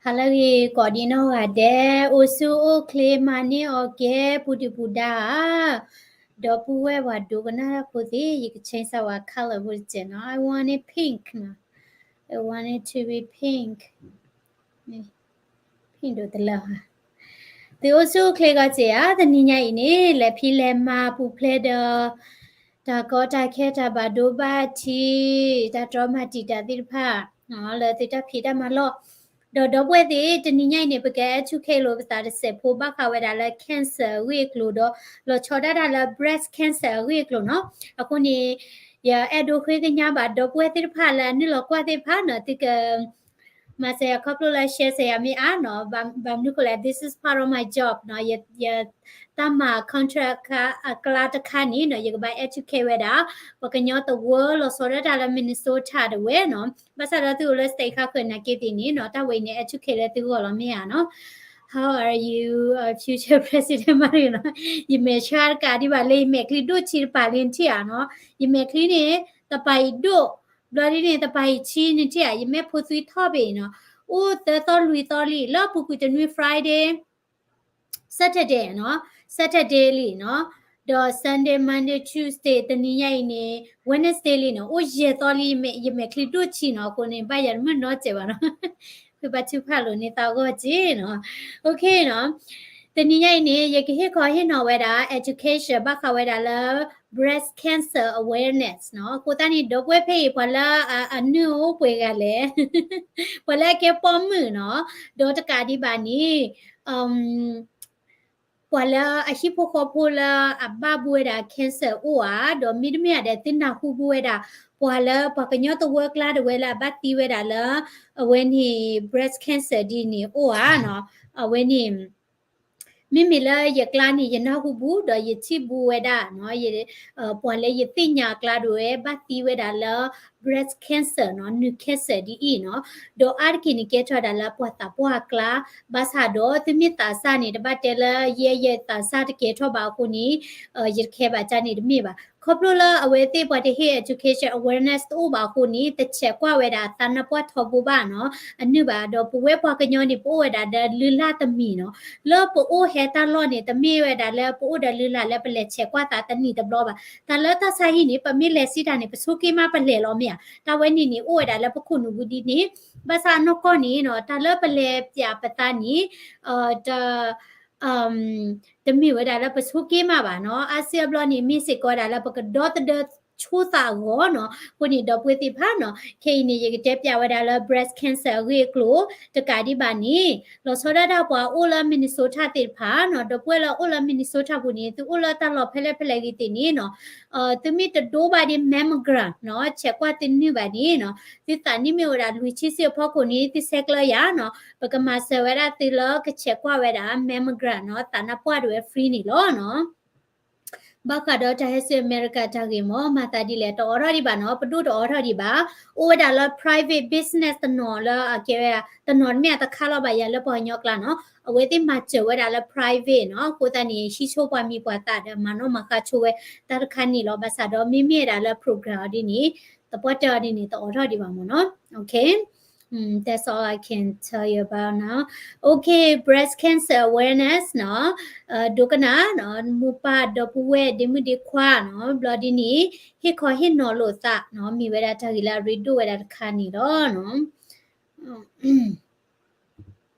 ဟါလၢအဂ့ၤ ကိးဒံနီၢ်ဂၤဒဲး, အိၣ်ဆူၣ်အိၣ်ချ့ မၤန့ၢ်အီၤကဲ ပူၤဒုၣ်ပူၤဒါဧါ. ဒီပုၢ်ဝဲၢ်ပှၤဒိကနၣ်တၢ်ဖိသ့ၣ် ယက change စၢ်ဝဲ color ဖိတစဲးနီၤ. I want it pink နီၤ. I want it to be pink. pink ဒိးတလၢဧါ. သုအိၣ်ဆူၣ်အိၣ်ချ့ကီးစ့ၢ်ဧါ. တနံၤညါအံၤန့ၣ် လဲၤဖံးလဲၤမၤပူၤဖျဲးဒီး တၢ်ကီတၢ်ခဲ တၢ်ဘၣ်ဒိဘၣ်ထံး တၢ်တြီမၤတံာ်တာ်သ့ၣ်တဖၣ် လၢသုတၢ်ဖံးတၢ်မၤလီၢ်, ဒီးဒီပုၢ်ဝဲၢ်သ့ၣ် တနံၤညါအံၤန့ၣ် ပက educate လိာ်ပသးတစဲးဖိ ဘၣ်ဃးဝဲဒၣ်လၢ cancer အဂ့ၢ်အကျိၤဒီး လီၤဆီဒၣ်တၢ်လၢ breast cancer အဂ့ၢ်အကျိၤနီၤ. အဃိန့ၣ် ယအဲၣ်ဒိးဃ့ကညးဘၣ်ဒီပုၢ်ဝဲၢ်သ့ၣ်တဖၣ်လၢအနုာ်လီၤကွၢ်သ့ၣ်တဖၣ်နီၤ, သုက မၤစၢၤယၤခီဖျိလၢ share စၢၤယၤမ့ၢ်အါနီၤ, ဘၣ်မနုၤဃိလဲၣ် this is part of my job နီၤ, ယ ယတၢ်မၤ contract အကျါတခါန့ၣ်နီၤ, ယကဘၣ် educate ဝဲဒၣ် ပှၤကညီသဝီလီၤဆီဒၣ်တၢ်လၢ Minnesota တဝဲနီၤ, ဘၣ်ဆၣ်ဒီးသုအိၣ်လၢ state ခါဃၢၤနာ်က့သ့ၣ်န့ၣ်နီၤ, တၢ်ဝဲအံၤန့ၣ် educate လၢသုဂီၢ်လီၤမ့ၢ်ဧါနီၤ. How are you, uh, future president မၤရံနီၤ, ယမဲာ်ဆှးတကးဒံးဘၣ်လၢ ယမဲာ်ချံဒိၣ်ဆံးတပၤလံနထံၣ်ဧါနီၤ, ယမဲာ်ချံန့ၣ် တပၤအံၤဒိၣ် ဘျီဒ်န့ၣ် တပၤအံၤဆံးနထံၣ်ဧါ, ယမဲာ်ဖိသွံထီၣ်ဘ့ၣ်နီၤ, အိၣ်သၢသီလွံၢ်သီလံ လၢအပူၤကွံာ်တနွံ Friday, Saturday နီၤ, Saturday လံနီၤ, ဒီး Sunday, Monday, Tuesday တနံၤညါအံၤန့ၣ် Wednesday လံနီၤ, အိၣ်ယဲၢ်သီလံ ယမဲာ်ချံဒိၣ်ဆံးနီၤ, အဃိန့ၣ် ဘၣ်ယၤတမုၢ်နီတစဲးဘၣ်နီၤ, ဃ့ဘါထုကဖၣ်လိာ်န့ၢ်သးဂီၢ်က့နီၤ, OK နီၤ. တနံၤညါအံၤန့ၣ် ယကဟ့ၣ်ခီဟ့ၣ်နီၤဝဲဒၣ် education ဘၣ်ဃးဝဲဒၣ်လၢ breast cancer awareness နီၤ, အဃိသတးန့ၣ် ဒီပုၢ်ဝဲၢ်ဖဲအံၤ ပှၤလၢအနုာ်အိၣ်ပှဲၤဂၤလဲၣ်, ပှၤလၢအကဲပိာ်မုၣ်နီၤ, ဒီးတကးဒံးဘၣ်န့ၣ် ပှၤလၢအဟံၣ်ဖိဃီဖိလၢအဘၣ်ဘူးဝဲဒၣ် cancer အိၣ်ဧါ, ဒီးမ့တမ့ၢ်ဧါဒီး သုနၢ်ဟူဘူးဝဲဒၣ် ပှၤလၢပှၤကညီသဝီအကျါတဝဲလၢအဘၣ်သံဝဲဒၣ်လၢ အဝဲန့ၣ် breast cancer ဒ်န့ၣ်အိၣ်ဧါနီၤ, အဝဲန့ၣ် မ့မ့ၢ်လၢယကျါန့ၣ် ယနၢ်ဟူဘူး ဒီးယထံၣ်ဘူးဝဲဒၣ်နီၤ, ပှၤလၢယသ့ၣ်ညါအကျါဒၣ်ဝဲ ဘၣ်သံဝဲဒၣ်လၢ breast cancer နီၤ, နုၢ် cancer ဒ်အံၤနီၤ, ဒီးအါတက့ၢ်န့ၣ်ကဲထီၣ်ဝဲဒၣ်လၢပှၤသးပှၢ်အကျါ, ဘၣ်ဆၣ်ဒီးသုမ့ၢ်သးစၢ်န့ၣ် တဘၣ်တဲလၢ ယဲယသးစၢ်တကဲထီၣ်ဘၣ်အဃိန့ၣ် ယတခဲဘၣ်ကၢ်န့ၣ်တမ့ၢ်ဘၣ်. ခီဖျိလၢအဝဲသ့ၣ်ပှၤတဟ့ၣ် education awareness တအိၣ်ဘၣ်အဃိန့ၣ် တဆဲးကွၢ်ဝဲဒၣ်သးနါပှၢ်ထီဘိဘၣ်နီၤ, အနုာ်ဘၣ်ဒီး ပဝဲပှၤကညီန့ၣ် ပအိၣ်ဝဲဒၣ်ဒီးလုၢ်လၢ်တမံၤနီၤ, လၢပအိၣ်ဟဲတၢ်လီၢ်န့ၣ် တမ့ၢ်ဝဲဒၣ်လၢပအိၣ်ဒီးလုၢ်လၢ်လၢပလဲၤဆဲးကွၢ်သးတနံၤတဘျီဘၣ်. တၢ်လၢတၢ်ဆါဟံၣ်န့ၣ် ပမ့ၢ်လဲၤစံးတၢ်န့ၣ် ပဆိက့ၤမးပလဲၤလီၤမ့ၢ်ဧါ, တၢ်ဝဲန့ၣ်န့ၣ် အိၣ်ဝဲဒၣ်လၢပခိၣ်နူာ်ပူၤဒ်န့ၣ်, ဘၣ်ဆၣ်အနီၢ်ကီၢ်န့ၣ်နီၤ တၢ်လၢပလဲၤပၠးပသးန့ၣ် တ တမ့ၢ်ဝဲဒၣ်လၢပဆိက့ၤမးဘၣ်နီၤ, အါစုအါဘျီန့ၣ် မ့ၢ်စ့ၢ်ကီးဝဲဒၣ်လၢပကဒီသဒၢဆိသးအဂီၢ်နီၤ, အဃိန့ၣ် ဒီပုၢ်ဝဲၢ်သ့ၣ်တဖၣ်နီၤ, ခဲအံၤန့ၣ် ယကတဲပၠးဝဲဒၣ်လၢ breast cancer အဂ့ၢ်အကျိၤ, တကးဒံးဘၣ်န့ၣ် လီၤဆီဒၣ်တၢ်ပှၤအိၣ်လၢ Minnesota သ့ၣ်တဖၣ်နီၤ, ဒီပုၢ်ဝဲၢ်လၢအိၣ်လၢ Minnesota ပူၤန့ၣ် သုအိၣ်လၢတၢ်လီၢ်ဖဲလဲၣ်ဖဲလဲၣ်ဂ့ၤသ့ၣ်န့ၣ်နီၤ, သုမ့ၢ်တဒိဘၣ်ဒ် mammogram နီၤ, ဆဲးကွၢ်သုနုာ်ဘၣ်န့ၣ်နီၤ, သုသးနံၣ်မ့ၢ်အိၣ်ဝဲဒၣ်လွံၢ်ဆံဆံအဖီခိၣ်န့ၣ် သုဆဲးကျၢယၤနီၤ, ပကမၤစၢၤဝဲဒၣ်သုလၢကဆဲးကွၢ်ဝဲဒၣ် mammogram နီၤ, သးနါပှၢ်ဒၣ်ဝဲ free န့ၣ်လီၤနီၤ. ဘၣ်ဃးဒီးတၢ်ဟဲဆူအမဲရကၤတၢ်ဂ့ၢ်မ့ၢ် မၤသးဒ်လဲၣ် တအိးထီၣ်ဒံးဘၣ်နီၤ, ပဒိၣ်တအိးထီၣ်ဒံးဘၣ်, အိၣ်ဝဲဒၣ်လၢ private business တနီၤလၢအကဲဝဲဒၣ် တနီၤတမ့ၢ်အတခါလီၤဘၣ်ယၤလၢပှၤကညီကျါနီၤ, အဝဲသ့ၣ်မၤစၢၤဝဲဒၣ်လၢ private နီၤ, အဃိသတးန့ၣ် ဟံးဆိပှၤမံၤပှၤသၣ်ဒီးမၤနီၣ်မၤဃါဆိဝဲ တၢ်တခါန့ၣ်လီၤ, ဘၣ်ဆၣ်ဒီးမ့မ့ၢ်ဝဲဒၣ်လၢ program အီၤဒ်န့ၣ် သပှၢ်တၢၢ်အီၤဒ်န့ၣ် တအိးထီၣ်ဒံးဘၣ်မ့ၢ်နီၤ, OK. That's all I can tell you about now. Okay, breast cancer awareness နီၤ, ဒိကနၣ်နီၤ, မိၢ်ပၢ်ဒီပုၢ်ဝဲၢ်ဒ့မုၣ်ဒ့ခွါနီၤ, ဘျီဒ်န့ၣ် ဟ့ၣ်ခီဟ့ၣ်နီၤလိာ်သးနီၤ, မ့ၢ်ဝဲဒၣ်တၢ်ဂ့ၢ်လၢအရ့ဒိၣ်ဝဲဒၣ်တခါန့ၣ်လီၤနီၤ.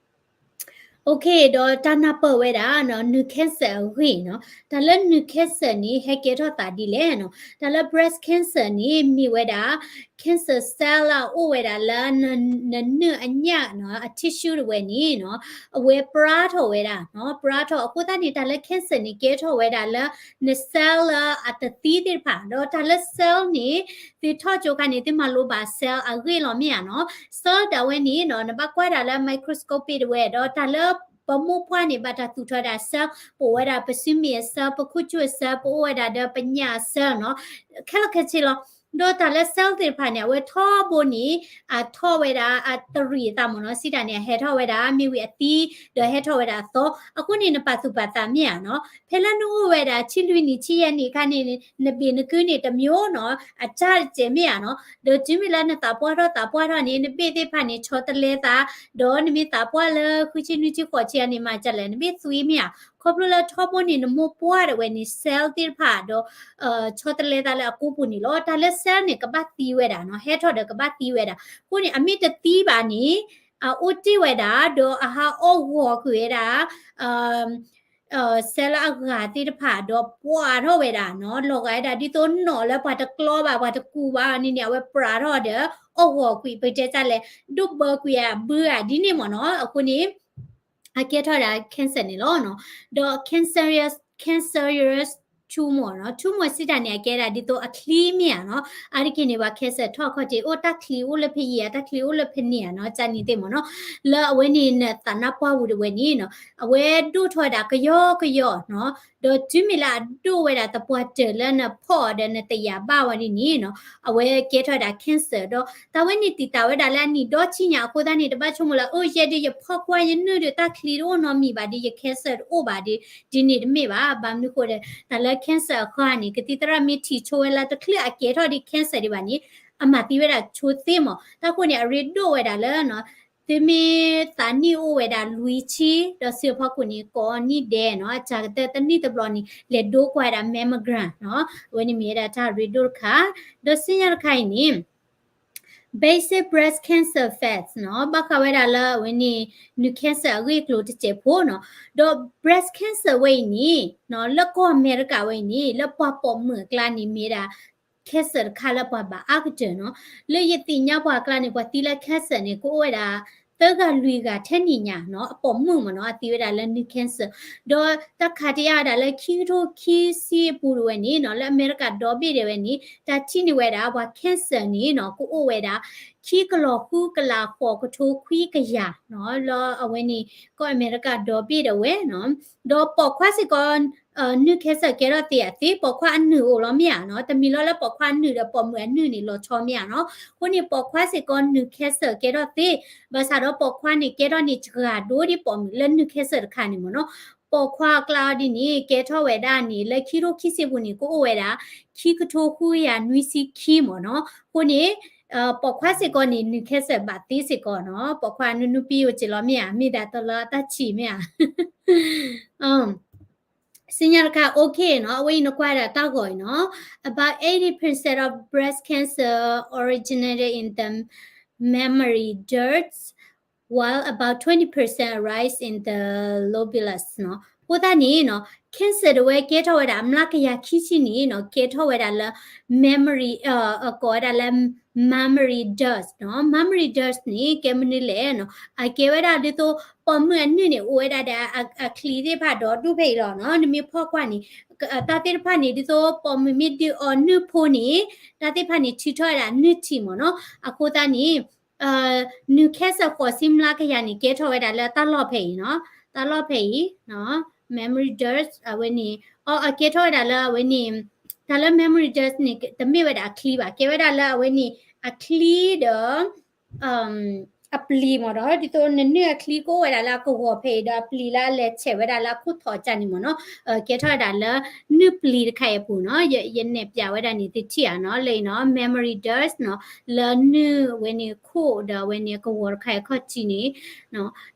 OK, ဒီးတၢ်နၢ်ပၢၢ်ဝဲဒၣ်နီၤ, နုၢ် cancer အဂ့ၢ်နီၤ, တၢ်လၢနုၢ် cancer န့ၣ် ဟဲကဲထီၣ်သးဒ်လဲၣ်နီၤ, တၢ်လၢ breast cancer န့ၣ် မ့ၢ်ဝဲဒၣ် cancer cell လၢအအိၣ်ဝဲဒၣ်လၢ နနုၢ်အညၣ်နီၤ, အ tissue တဝဲန့ၣ်နီၤ, အဝဲပြါထီၣ်ဝဲဒၣ်နီၤ, ပြါထီၣ်အဃိသတးန့ၣ် တၢ်လၢ cancer န့ၣ် ကဲထီၣ်ဝဲဒၣ်လၢ န cell လၢအတသံသ့ၣ်တဖၣ်, ဒီးတၢ်လၢ cell န့ၣ် သုထီၣ်ကၠိခါန့ၣ် သုမၤလိဘၣ် cell အဂ့ၢ်လီၤမ့ၢ်ဧါနီၤ, cell ဒၣ်ဝဲန့ၣ်နီၤ, နဘၣ်ကွၢ်ဒၣ်လၢ microscope တဝဲ, ဒီးတၢ်လၢပမိၢ်ပှၢ်န့ၣ် ဘၣ်တၢ်သူၣ်ထီၣ်ဒၣ် cell, ပအိၣ်ဝဲဒၣ်ပစုမ့ၣ်အ cell, ပခိၣ်ကၠိၣ်အ cell, ပအိၣ်ဝဲဒၣ်ဒီးပညၣ်အ cell နီၤ, ခဲလၢာ်ခဲဆ့လီၤ. ဒီးတၢ်လၢ cell သ့ၣ်တဖၣ်န့ၣ် အဝဲထီဘိန့ၣ် အထီၣ်ဝဲဒၣ် အတရံးအသးမ့ၢ်နီၤ, စံးတၢ်န့ၣ် အဟဲထီၣ်ဝဲဒၣ် မ့ၢ်ဝံၤအသံ ဒီးဟဲထီၣ်ဝဲဒၣ်အသီ, အဃိန့ၣ် နပာ်သူၣ်ပာ်သးမ့ၢ်ဧါနီၤ, ဖဲလၢနအိၣ်ဝဲဒၣ် ဆံလွံၢ်နံၣ် ဆံယဲၢ်နံၣ်အခါန့ၣ် နဘ့ၣ်နကုန့ၣ် တမျိုးနီၤ, အတၢ်တစဲးမ့ၢ်ဧါနီၤ, ဒီးတုၤမ့ၢ်လၢနသးပှၢ်ထီၣ်သးပှၢ်ထီၣ်န့ၣ် နဘ့ၣ်သ့ၣ်တဖၣ်န့ၣ် ဆီတလဲသး, ဒီးနမ့ၢ်သးပှၢ်လၢ ဃုဆံနွံဆံဃိးဆံအန့ၣ် မၤဒ်လဲၣ် နဘ့ၣ်သွံမ့ၢ်ဧါ, ခီဖျိလၢထီဘိန့ၣ် နမိၢ်ပှၢ်ဒၣ်ဝဲန့ၣ် cell သ့ၣ်တဖၣ်ဒီး ဆီတလဲသးလၢအကိပူၤန့ၣ်လီၤ. တၢ်လၢ cell န့ၣ် ကဘၣ်သံဝဲဒၣ်နီၤ, ဟဲထီၣ်ဒီးကဘၣ်သံဝဲဒၣ်, အဃိန့ၣ် အမ့ၢ်တသံဘၣ်န့ၣ် အအိၣ်တ့ၢ်ဝဲဒၣ် ဒီးအဟးအီၣ်ဂီၤကွံာ်ဝဲဒၣ် ဆဲလၢအဂၤသ့ၣ်တဖၣ် ဒီးပှၢ်ထီၣ်ဝဲဒၣ်နီၤ, လီၤဂာ်ဝဲဒၣ်ဒ်သိးနီၣ်လၢပှၤတကျီဘၣ် ပှၤတကူးဘၣ်န့ၣ်န့ၣ် အဝဲပှၢ်ထီၣ်ဒီး အီၣ်ဂီၤကွံာ် ပတဲတၢ်လဲၣ် ဒိၣ်ဘၢကွံာ်အဘုဧါ ဒ်န့ၣ်မ့ၢ်နီၤ, အဃိန့ၣ် အကဲထီၣ်ဝဲဒၣ် cancer န့ၣ်လီၤ. ဒီး cancerous cancerous tumor နီၤ, tumor စံးတၢ်န့ၣ် အကဲဒၣ်ဒ်သိးအချံမ့ၢ်ဧါနီၤ, အါတက့ၢ်န့ၣ် ပှၤ cancer ထီၣ်အခီၣ်ထံး အိၣ်တၢ်ချံအိၣ်လၢဖဲယံၤဧါ တၢ်ချံအိၣ်လၢဖဲန့ၣ်ဧါနီၤ, ကန့ၣ်သ့ၣ်မ့ၢ်နီၤ, လၢအဝဲန့ၣ်နသးနါပှၢ်ပူၤတဝဲန့ၣ်နီၤ, အဝဲဒိၣ်ထီၣ်ဝဲဒၣ်ကယီကယီနီၤ, ဒီးတုၤမ့ၢ်လၢအဒိၣ်ဝဲဒၣ်သပှၢ်တၢၢ်လၢနဖီၣ်အီၤဒီးနတယာ်ဘၣ်ဝဲဒ်န့ၣ်နီၤ, အဝဲကဲထီၣ်ဝဲဒၣ် cancer ဒီးတၢ်ဝဲန့ၣ်တံာ်တာ်ဝဲဒၣ်လၢအနံၣ်ဒီဆံညါအဃိသတးန့ၣ် တဘၣ်ဆိကမိၣ်လၢ အိၣ်ယဲဒုးယဖီၣ်ကွၢ်ယနုၢ်ဒီးတၢ်ချံတအိၣ်နီတမံၤဘၣ်ဒီး ယ cancer တအိၣ်ဘၣ်ဒီး ဒ်န့ၣ်တမ့ၢ်ဘၣ်. ဘၣ်မနုၤဃိဒီး တၢ်လၢ cancer အဃိန့ၣ် ကသံၣ်သရၣ်မ့ၢ်ထံၣ်ဆိဝဲလၢတချုးအကဲထီၣ်ဒ် cancer ဒံးဘၣ်န့ၣ် အမၤသံဝဲဒၣ်ဆိသ့မး. တၢ်ဃိန့ၣ် အရ့ဒိၣ်ဝဲဒၣ်လၢ သုမ့ၢ်သးနံၣ်အိၣ်ဝဲဒၣ်လွံၢ်ဆံ ဒီးဆူအဖီခိၣ်န့ၣ် ကိးနံၣ်ဒဲးနီၤ, အစှၤကတၢၢ်တနံၣ်တဘျီန့ၣ် လဲၤဒိကွၢ်ဝဲဒၣ် mammogram နီၤ, အဝဲန့ၣ်မ့ၢ်ဝဲဒၣ်တၢ်ရ့ဒိၣ်တခါ. ဒီးဆူညါတခါအံၤန့ၣ် basic breast cancer facts နီၤ, ဘၣ်ဃးဝဲဒၣ်လၢအဝဲန့ၣ် နုၢ် cancer အဂ့ၢ်အကျိၤတစဲးဖိနီၤ. ဒီး breast cancer ဝဲအံၤန့ၣ်နီၤ, လၢကီၢ်အမဲရကၤဝဲအံၤန့ၣ် လၢပှၤပိာ်မုၣ်အကျါန့ၣ်မ့ၢ်ဝဲဒၣ် cancer တခါလၢပှၤဘၣ်အါကတၢၢ်နီၤ. လၢယသ့ၣ်ညါပှၤအကျါန့ၣ် ပှၤသံလၢ cancer န့ၣ် ကအိၣ်ဝဲဒၣ် သၢဂၤလွံၢ်ဂၤထဲန့ၣ်ညါနီၤ, အပိာ်မုၣ်မ့ၢ်နီၤ, အသံဝဲဒၣ်လၢနုၢ် cancer. ဒီးတၢ်ခးတယၢ်ဝဲဒၣ်လၢခံကထိခံဆံအပူၤတဝဲန့ၣ်နီၤ, လၢအမဲရကၤဒီဘ့ၣ်ဒၣ်ဝဲန့ၣ် တၢ်ထံၣ်န့ၢ်ဝဲဒၣ် ပှၤ cancer န့ၣ်နီၤ ကအိၣ်ဝဲဒၣ် ခံကလီၤဃုကလးဃိးကထိခွံကယၤနီၤ, လၢအဝဲန့ၣ် ကီၢ်အမဲရကၤဒီဘ့ၣ်ဒၣ်ဝဲနီၤ. ဒီးပိာ်ခွါစ့ၢ်ကီး နုၢ် cancer ကဲထီၣ်သ့အသ့, ပိာ်ခွါအနုၢ်အိၣ်လီၤမ့ၢ်ဧါနီၤ, တမံၤလီၤလၢပိာ်ခွါအနုၢ်ဒီးပိာ်မုၣ်အနုၢ်န့ၣ် လီၤဆီမ့ၢ်ဧါနီၤ. အဃိန့ၣ် ပိာ်ခွါစ့ၢ်ကီးနုၢ် cancer ကဲထီၣ်သ့, ဘၣ်ဆၣ်ဒီးပိာ်ခွါန့ၣ် ကဲထီၣ်န့ၢ်စှၤဒိၣ်ဒ်ပိာ်မုၣ်လၢနုၢ် cancer တခါန့ၣ်မ့ၢ်နီၤ. ပိာ်ခွါအကျါဒ်န့ၣ် ကဲထီၣ်ဝဲဒၣ်န့ၣ် လၢခံကထိခံဆံပူၤန့ၣ် ကအိၣ်ဝဲဒၣ် ခံကထိဃုကယၤနွံဆံခံမ့ၢ်နီၤ. အဃိန့ၣ် ပိာ်ခွါစ့ၢ်ကီးန့ၣ် နုၢ် cancer ဘၣ်သ့စ့ၢ်ကီးနီၤ, ပိာ်ခွါနုၢ်နုၢ်ပံအိၣ်စ့ၢ်လီၤမ့ၢ်ဧါ, မ့ၢ်ဒၣ်တၢ်လၢအတၢ်ဆံးမ့ၢ်ဧါ. စံးညါတခါ okay နီၤ, အဝဲအံၤနကွၢ်ဒၣ်တၢ်ဂီၤအံၤနီၤ, about eighty percent of breast cancer originated in the mammary ducts, while about twenty percent arise in the lobulus နီၤ. အဃိသတးန့ၣ်နီၤ, cancer တဝဲကဲထီၣ်ဝဲဒၣ်အမျးကယၤခံဆံန့ၣ်နီၤ, ကဲထီၣ်ဝဲဒၣ်လၢ mammary ကိးဝဲဒၣ်လၢ mammary duct နီၤ. Mammary duct န့ၣ် ကဲမနုၤလဲၣ်နီၤ, အကဲဝဲဒၣ်ဒ်သိး ပိာ်မုၣ်အနုၢ်န့ၣ် အိၣ်ဝဲဒၣ်ဒီးအချံသ့ၣ်တဖၣ်ဒီးဒိၣ်ဖဲအံၤလီၤနီၤ. နမ့ၢ်ဖီၣ်ကွၢ်န့ၣ် တၢ်သ့ၣ်တဖၣ်န့ၣ် ဒ်သိးပိာ်မုၣ်မ့ၢ်ဒုးအီၤနုၢ်ဖိန့ၣ် တၢ်သ့ၣ်တဖၣ်န့ၣ် ထုးထီၣ်ဝဲဒၣ်နုၢ်ထံမ့ၢ်နီၤ. အဃိသတးန့ၣ် နုၢ် cancer ဃိးဆံမျးကယၤန့ၣ် ကဲထီၣ်ဝဲဒၣ်လၢတၢ်လီၢ်ဖဲအံၤနီၤ, တၢ်လီၢ်ဖဲအံၤ mammary duct အဝဲန့ၣ် အကဲထီၣ်ဝဲဒၣ်လၢအဝဲန့ၣ် တၢ်လၢ mammary duct န့ၣ် တမ့ၢ်ဝဲဒၣ်အချံဘၣ်, ကဲဝဲဒၣ်လၢအဝဲန့ၣ် အချံဒီး အပျံၤမ့ၢ်နီၤ, ဒ်သိးနနုၢ်အချံကအိၣ်ဝဲဒၣ်လၢအကဝီၤဖဲအံၤ ဒီးအပျံၤလၢအလဲၤဆဲးဝဲဒၣ်လၢအခိၣ်ထီၣ်ကၢ်န့ၣ်မ့ၢ်နီၤ, ကဲထီၣ်ဝဲဒၣ်လၢနုၢ်ပျံၤတခါအံၤအပူၤနီၤ, ယနဲၣ်ပၠးဝဲဒၣ်န့ၣ် သုထံၣ်ဧါနီၤ, လၢအံၤနီၤ mammary duct နီၤ, လၢနုၢ်အဝဲန့ၣ်ခိၣ်ဒီးအဝဲန့ၣ်အကဝီၤတခါအံၤခီၣ်ထံးန့ၣ်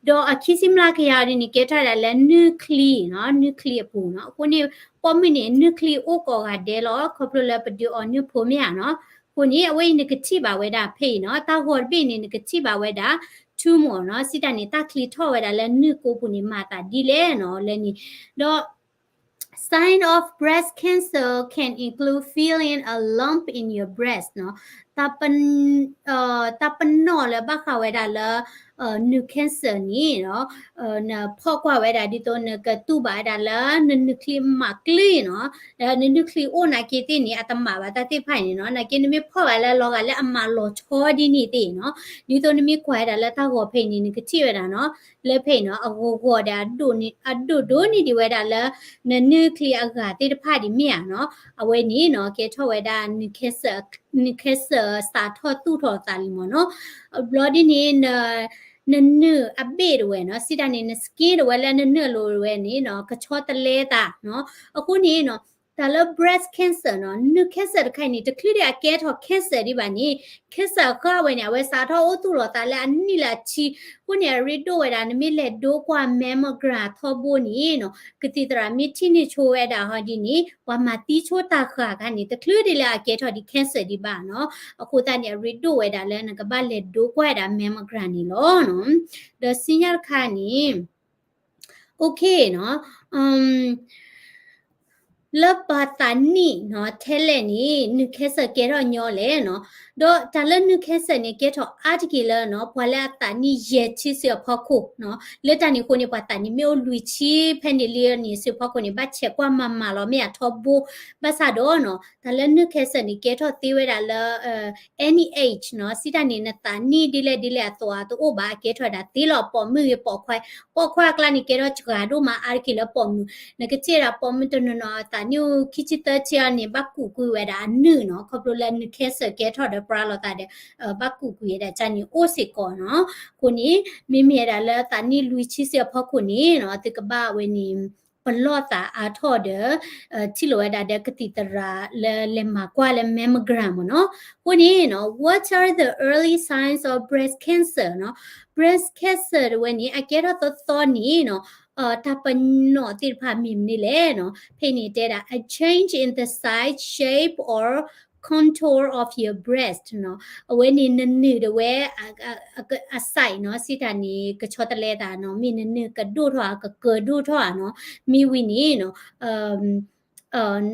ဒီးအခံဆံမျးကယၤဒ်န့ၣ် ကဲထီၣ်ဝဲဒၣ်လၢနုၢ်ချံနီၤ, နုၢ်ချံအပူၤနီၤ. အဃိန့ၣ် ပိာ်မုၣ်န့ၣ် နုၢ်ချံအိၣ်ကိးဂၤဒဲးလီၤ, ခီဖျိလၢပဒုးအီၤနုၢ်ဖိမ့ၢ်ဧါနီၤ. အဃိန့ၣ် အဝဲအံၤနကထံၣ်ဘၣ်ဝဲဒၣ်ဖဲအံၤနီၤ, တၢ်ဂီၤတဘ့ၣ်န့ၣ် နကထံၣ်ဘၣ်ဝဲဒၣ် tumor နီၤ, စံးတၢ်န့ၣ် တၢ်ချံထီၣ်ဝဲဒၣ်လၢနုၢ်ကိပူၤန့ၣ် မၤသးဒ်လဲၣ်နီၤ, လၢန့ၣ်. ဒီး sign of breast cancer can include feeling a lump in your breast နီၤ, တၢ်ပနီၣ်လၢဘၣ်ဃးဝဲဒၣ်လၢ နုၢ် cancer န့ၣ်နီၤ နဖီၣ်ကွၢ်ဝဲဒၣ်ဒ်သိးနကတူၢ်ဘၣ်ဝဲဒၣ်လၢနနုၢ်ချံမၤကျၢၤနီၤ, နနုၢ်ချံအိၣ်နာ်က့သ့ၣ်န့ၣ် အတမၤဘၣ်တၢ်သ့ၣ်တဖၣ်န့ၣ်နီၤ, နာ်က့နမ့ၢ်ဖီၣ်ဘၣ်လၢလီၤဂာ်လၢအမၤလီၤဆီဒ်န့ၣ်သ့ၣ်နီၤ, ဒ်သိးနမ့ၢ်ကွၢ်ဝဲဒၣ်လၢတၢ်ဂီၤဖဲအံၤန့ၣ် နကထံၣ်ဝဲဒၣ်နီၤ, လၢဖဲအံၤနီၤ အဂီၤဂီၤဒီး အဒိၣ်ဒိၣ်န့ၢ်ဒံးဝဲဒၣ်လၢ နနုၢ်ချံအဂၤသ့ၣ်တဖၣ်ဒံးမ့ၢ်ဧါနီၤ, အဝဲန့ၣ်နီၤ ကဲထီၣ်ဝဲဒၣ် နုၢ် cancer စးထီၣ်သူၣ်ထီၣ်အသးလံမ့ၢ်နီၤ, ဘျီဒ်န့ၣ် နနုၢ်အဘ့ၣ်တဝဲနီၤ, စံးတၢ်န့ၣ် န skin တဝဲလၢနနုၢ်အလိၤတဝဲန့ၣ်နီၤ ကဆီတလဲသးနီၤ, အဃိန့ၣ်နီၤ တၢ်လၢ breast cancer နီၤ နုၢ် cancer တခါအံၤန့ၣ် တချုးဒံးအကဲထီၣ် cancer ဒံးဘၣ်န့ၣ် cancer အဃၢ်ဝဲန့ၣ် အဝဲစးထီၣ်အိၣ်သူၣ်လီၤသးလၢအနံၣ်လၢအဆံ, အဃိန့ၣ် အရ့ဒိၣ်ဝဲဒၣ် နမ့ၢ်လဲၤဒိကွၢ် mammogram ထီဘိန့ၣ်နီၤ ကသံၣ်သရၣ်မ့ၢ်ထံၣ်န့ၢ်ဆိဝဲဒၣ်ဟီဒ်န့ၣ် ပှၤမၤသံဆိတၢ်ဃၢ်အခါန့ၣ် တချုးဒံးလၢအကဲထီၣ်ဒံး cancer ဒံးဘၣ်နီၤ, အဃိသတးန့ၣ် အရ့ဒိၣ်ဝဲဒၣ်လၢနကဘၣ်လဲၤဒိကွၢ်ဝဲဒၣ် mammogram န့ၣ်လီၤနီၤ, ဒီးဆူညါတခါန့ၣ် OK နီၤ လၢပှၤသးနံၣ်နီၤ ထဲလဲၣ်န့ၣ် နုၢ် cancer ကဲထီၣ်ညီလဲၣ်နီၤ, ဒီးတၢ်လၢနုၢ် cancer န့ၣ် ကဲထီၣ်အါတက့ၢ်လၢနီၤ ပှၤလၢအသးနံၣ်ယဲၢ်ဆံစုအဖီခိၣ်နီၤ, လၢတၢ်န့ၣ်အဃိန့ၣ် ပှၤသးနံၣ်မ့ၢ်အိၣ်လွံၢ်ဆံဖဲန့ၣ်လံန့ၣ် စုဖီခိၣ်န့ၣ် ဘၣ်ဆဲးကွၢ်မၤမၤလီၤမ့ၢ်အထီဘိ, ဘၣ်ဆၣ်ဒီးနီၤ တၢ်လၢနုၢ် cancer န့ၣ် ကဲထီၣ်သ့ဝဲဒၣ်လၢ any age နီၤ, စံးတၢ်န့ၣ် နသးနံၣ်ဒ်လဲၣ်ဒ်လဲၣ်အသိးအတအိၣ်ဘၣ် အကဲထီၣ်ဝဲဒၣ်သ့လီၤ, ပိာ်မုၣ်ဂ့ၤပိာ်ခွါ, ပိာ်ခွါအကျါန့ၣ် ကဲထီၣ်စှၤဒိၣ်မးအါတက့ၢ်လၢပိာ်မုၣ်, နကထံၣ်ဝဲဒၣ်ပိာ်မုၣ်တနီၤနီၤ အသးနံၣ်အိၣ်ခံဆံသၢဆံအီၤန့ၣ် ဘၣ်ကူးကွံာ်ဝဲဒၣ်အနုၢ်နီၤ, ခီဖျိလၢနုၢ် cancer ကဲထီၣ်ဒီးပြါလီၤသးဒီး ဘၣ်ကူးကွံာ်ဝဲဒၣ်ကၢ်န့ၣ်အိၣ်စ့ၢ်ကီးနီၤ, အဃိန့ၣ် မ့မ့ၢ်ဝဲဒၣ်လၢသးနံၣ်လွံၢ်ဆံစုအဖီခိၣ်န့ၣ်နီၤ သုကဘၣ်ဝဲန့ၣ် ပလီၢ်သးအါထီၣ်ဒီး ထံၣ်လိာ်ဝဲဒၣ်ဒီးကသံၣ်သရၣ်လၢလဲၤမၤကွၢ်လၢ mammogram မ့ၢ်နီၤ, အဃိန့ၣ်နီၤ what are the early signs of breast cancer နီၤ, breast cancer တဝဲန့ၣ် အကဲထီၣ်သီသီန့ၣ်နီၤ တၢ်ပနီၣ်သ့ၣ်တဖၣ်မ့ၢ်မနုၤလဲၣ်နီၤ, ဖဲန့ၣ်တဲဒၣ် a change in the size, shape or contour of your breast နီၤ, အဝဲန့ၣ်နနုၢ်တဝဲ အ size နီၤ, စံးတၢ်န့ၣ် ကဆီတလဲသးနီၤ, မ့ၢ်နနုၢ်ကဒိၣ်ထီၣ်ဧါ ကကၢၤဒိၣ်ထီၣ်ဧါနီၤ, မ့ၢ်ဝံၤန့ၣ်နီၤ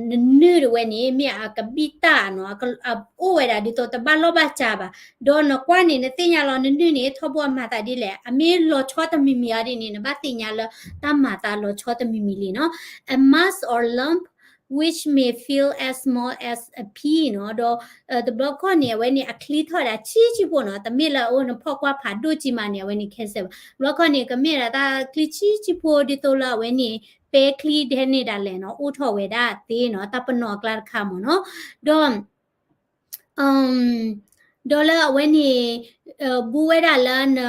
နနုၢ်တဝဲန့ၣ် မ့ၢ်အကဘံၣ်တၢ်နီၤ, အအိၣ်ဝဲဒၣ်ဒ်သိးတဘၣ်လီၢ်ဘၣ်စးဘၣ်, ဒီးနကွၢ်န့ၣ် နသ့ၣ်ညါလီၤ နနုၢ်န့ၣ် ထီဘိအမၤသးဒ်လဲၣ်, အမ့ၢ်လီၤဆီတမံၤမံၤအီၤဒ်န့ၣ် နဘၣ်သ့ၣ်ညါလၢတၢ်မၤသးလီၤဆီတမံၤမံၤလံနီၤ, a mass or lump which may feel as small as a pea နီၤ, ဒီးတဘျီခီၣ်န့ၣ် အဝဲန့ၣ်အချံထီၣ်ဒၣ်ဆံးဆံးဖိနီၤ, တမ့ၢ်လၢအအိၣ်နဖီၣ်ကွၢ်ဖးဒိၣ်ကံမးန့ၣ် အဝဲန့ၣ် cancer ဘၣ်, တဘျီခီၣ်န့ၣ် ကမ့ၢ်ဒၣ်တၢ်ချံဆံးဆံးဖိဒ်သိးလၢအဝဲန့ၣ် ပဲချံဒဲန့ၣ်ဒၣ်လဲာ်နီၤ, အိၣ်ထီၣ်ဝဲဒၣ်သ့နီၤ, တၢ်ပနီၣ်အကျါတခါမ့ၢ်နီၤ, ဒီး ဒီးလၢအဝဲန့ၣ် ဘူးဝဲဒၣ်လၢန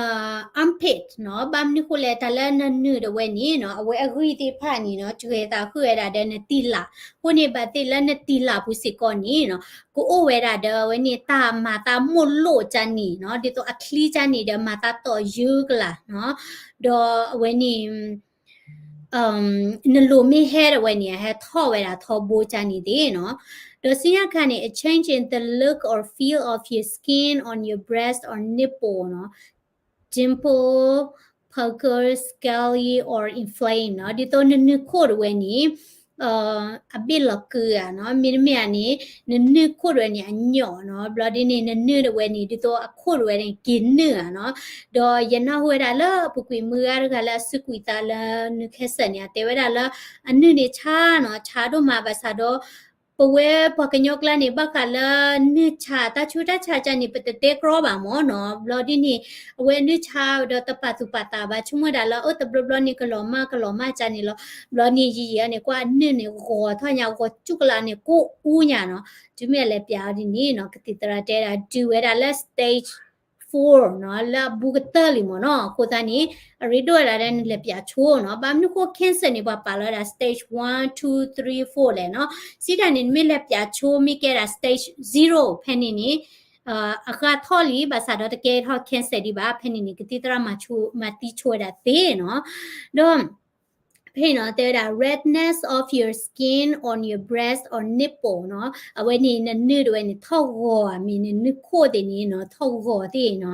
armpit နီၤ, ဘၣ်မနုၤဃိလဲၣ် တၢ်လၢနနုၢ်တဝဲန့ၣ်နီၤ အဝဲအဂံၢ်သ့ၣ်တဖၣ်န့ၣ်နီၤ တဂဲၤသးဃုာ်ဝဲဒၣ်ဒီးနတံၤလၢ်, အဃိန့ၣ် ဘၣ်သ့ၣ်လၢနတံၤလၢ်ပူၤစ့ၢ်ကီးန့ၣ်နီၤ ကအိၣ်ဝဲဒၣ်ဒီးအဝဲန့ၣ် တၢ်မၤသးမိၢ်လိၣ်ကၢ်န့ၣ်နီၤ, ဒ်သိးအချံကၢ်န့ၣ်ဒီးမၤသးတီၢ်ယုၢ်ကလာ်နီၤ, ဒီးအဝဲန့ၣ် နလိၤမ့ၢ်ဟဲတဝဲန့ၣ် အဟဲထီၣ်ဝဲဒၣ်ထီဘိကၢ်န့ၣ်သ့ၣ်နီၤ, ဒီးဆူညါတခါန့ၣ် a change in the look or feel of your skin on your breast or nipple နီၤ, dimple, puckers, scaly or inflamed နီၤ, ဒ်သိးနနုၢ်ခိၣ်တဝဲန့ၣ် အဘ့ၣ်လီၤကုၤဧါနီၤ, မ့တမ့ၢ်ဧါန့ၣ် နနုၢ်ခိၣ်တဝဲန့ၣ်အညိးနီၤ, ဘျီဒ်န့ၣ် နနုၢ်တဝဲန့ၣ် ဒ်သိးအခိၣ်တဝဲန့ၣ် က့ၤနုာ်ဧါနီၤ, ဒီးယနၢ်ဟူဝဲဒၣ်လၢပူၤကွံာ်မုၢ်ဂၤတဂၤလၢအစူးကွံာ်သးလၢနုၢ် cancer န့ၣ် အတဲဝဲဒၣ်လၢ အနုၢ်န့ၣ်ဆါနီၤ, ဆါဒိၣ်မးဘၣ်ဆၣ်ဒီး ပဝဲပှၤကညီကျါန့ၣ် ဘၣ်ဃးလၢနုၢ်ဆါတၢ်ဆူးတၢ်ဆါကၢ်န့ၣ် ပတတဲကြီဘၣ်မ့ၢ်နီၤ, ဘျီဒ်န့ၣ် အဝဲအနုၢ်ဆါဒီးတပာ်သူၣ်ပာ်သးဘၣ်, ဆိကမိၣ်ဒၣ်လၢအတဘျီဘျီန့ၣ် ကလီၤမၢ်ကလီၤမၢ်ကၢ်န့ၣ်လီၤ, ဘျီန့ၣ်ယံာ်ယံာ်အီၤန့ၣ် ကွၢ်အနုၢ်န့ၣ် ဂီၤထီၣ်ညါ ဂီၤစူးကလာ်န့ၣ် ကိၣ်အူညါနီၤ, တုၤမ့ၢ်အလဲၤပျးအီၤဒ်န့ၣ်နီၤ ကသံၣ်သရၣ်တဲဒၣ် တုၤဝဲဒၣ်လၢ stage four နီၤ, လၢအဘူးကတၢၢ်လံမ့ၢ်နီၤ, အဃိသတးန့ၣ် အရ့ဒိၣ်ဝဲဒၣ်လၢနလဲၤပျးဆိနီၤ, ဘၣ်မနုၤဃိ cancer န့ၣ် ပှၤပာ်လီၤဝဲဒၣ် stage one, two, three, four လဲၣ်နီၤ, စံးတၢ်န့ၣ် နမ့ၢ်လဲၤပျးဆိမ့ၢ်ကဲဒၣ် stage zero ဖဲန့ၣ်န့ၣ် အဃၢ်ထီၣ်လံ ဘၣ်ဆၣ်ဒီးတကဲထီၣ် cancer ဒံးဘၣ်, ဖဲန့ၣ်န့ၣ် ကသံၣ်သရၣ်မၤသံဆိဝဲဒၣ်သ့နီၤ, ဒီး ဖဲနီၤ တဲဝဲဒၣ် redness of your skin on your breast or nipple နီၤ, အဝဲန့ၣ်နနုၢ်တဝဲန့ၣ် ထီၣ်ဂီၤဧါ မ့ၢ်နနုၢ်ခိၣ်သ့ၣ်န့ၣ်နီၤ ထီၣ်ဂီၤသ့ၣ်နီ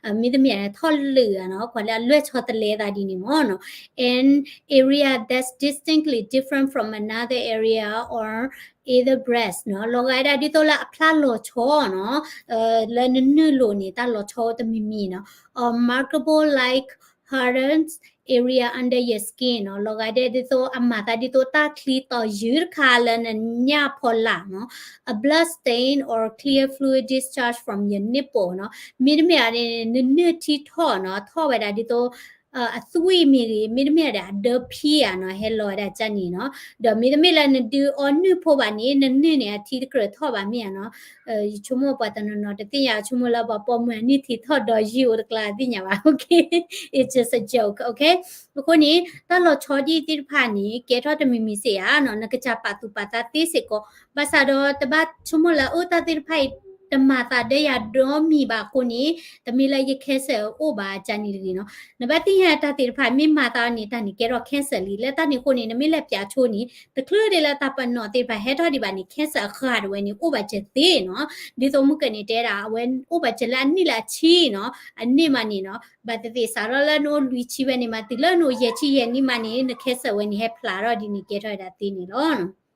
ၤ, မ့တမ့ၢ်ထီၣ်လုာ်ဧါနီၤ, ကွၢ်လၢအလွဲၢ်ဆီတလဲသးဒ်န့ၣ်မ့ၢ်နီၤ, an area that's distinctly different from another area or either breast နီၤ, လီၤဂာ်ဒၣ်ဒ်သိးလၢအဖျါလီၤဆီနီၤ, လၢနနုၢ်လိၤန့ၣ် တၢ်လီၤဆီတမံၤမံၤနီၤ, or markable like hardened area under your skin နီၤ, လီၤဂာ်ဒၣ်ဒ်သိးအမၤသးဒ်သိးတၢ်ချံတီၤယုၢ်တခါလၢနညၣ်ဖီလာ်နီၤ, a blood stain or clear fluid discharge from your nipple နီၤ, မ့တမ့ၢ်န့ၣ် နနုၢ်ထံထီၣ်နီၤ, ထီၣ်ဝဲဒၣ်ဒ်သိး အသွံၣ်မ့ၢ်ဂ့ၤ, မ့တမ့ၢ်ဒီးအဒၢဖံဧါနီၤ, ဟဲလီၤဝဲဒၣ်ကၢ်န့ၣ်နီၤ, ဒီးမ့တမ့ၢ်လၢနဒုးအီနုၢ်ဖိဘၣ်န့ၣ် နနုၢ်န့ၣ် အထံတကြၢးထီၣ်ဘၣ်မ့ၢ်ဧါနီၤ, ယဆိကမိၣ်ပှၤတနီၤနီၤတသ့ၣ်ညါ, ယဆိကမိၣ်လၢပှၤပိာ်မုၣ်အနုၢ်ထံထီၣ်ဒီးယုၢ်အိၣ်တကျါသ့ၣ်ညါဘၣ်, okay, it's just a joke, okay, အဃိန့ၣ် တၢ်လီၤဆီဒ်သ့ၣ်တဖၣ်န့ၣ် ကဲထီၣ်တမံၤမံၤစ့ၢ်ဧါနီၤ, နကစၢ်ပာ်သူၣ်ပာ်သးသ့စ့ၢ်ကီး, ဘၣ်ဆၣ်ဒီးတဘၣ်ဆိကမိၣ်လၢ အိၣ်တၢ်သ့ၣ်တဖၣ်အံၤ တမၤသးဒီးယၤဒီမံၤဘၣ်အဃိန့ၣ်, တမ့ၢ်လၢယ cancer အိၣ်ဘၣ်ကၢ်န့ၣ်တဂ့ၤနီၤ, နဘၣ်သ့ၣ်ညါတၢ်သ့ၣ်တဖၣ် မ့ၢ်မၤသးအီၤန့ၣ် တၢ်န့ၣ်ကဲထီၣ် cancer လံ, လၢတၢ်န့ၣ်အဃိန့ၣ် နမ့ၢ်လဲၤပျးဆိန့ၣ် တချုးဒံးလၢတၢ်ပနီၣ်သ့ၣ်တဖၣ်ဟဲထီၣ်ဒံးဘၣ်န့ၣ် cancer အဃၢ်တဝဲန့ၣ် အိၣ်ဘၣ်စၢၤသ့နီၤ, ဒ်သိးမုၢ်ကၢၢ်န့ၣ်တဲဒၣ် အဝဲအိၣ်ဘၣ်စၢၤလၢအနံၣ်လၢအဆံနီၤ, အန့ၣ်မးန့ၣ်နီၤ, ဘၣ်သ့ၣ်သ့ၣ်စးထီၣ်လၢနအိၣ်လွံၢ်ဆံဝဲန့ၣ်မး တုၤလၢနအိၣ်ယဲၢ်ဆံယဲၢ်နံၣ်မးန့ၣ် န cancer ဝဲန့ၣ် ဟဲဖျါထီၣ်ဒ်န့ၣ် ကဲထီၣ်ဝဲဒၣ်သ့န့ၣ်လီၤ.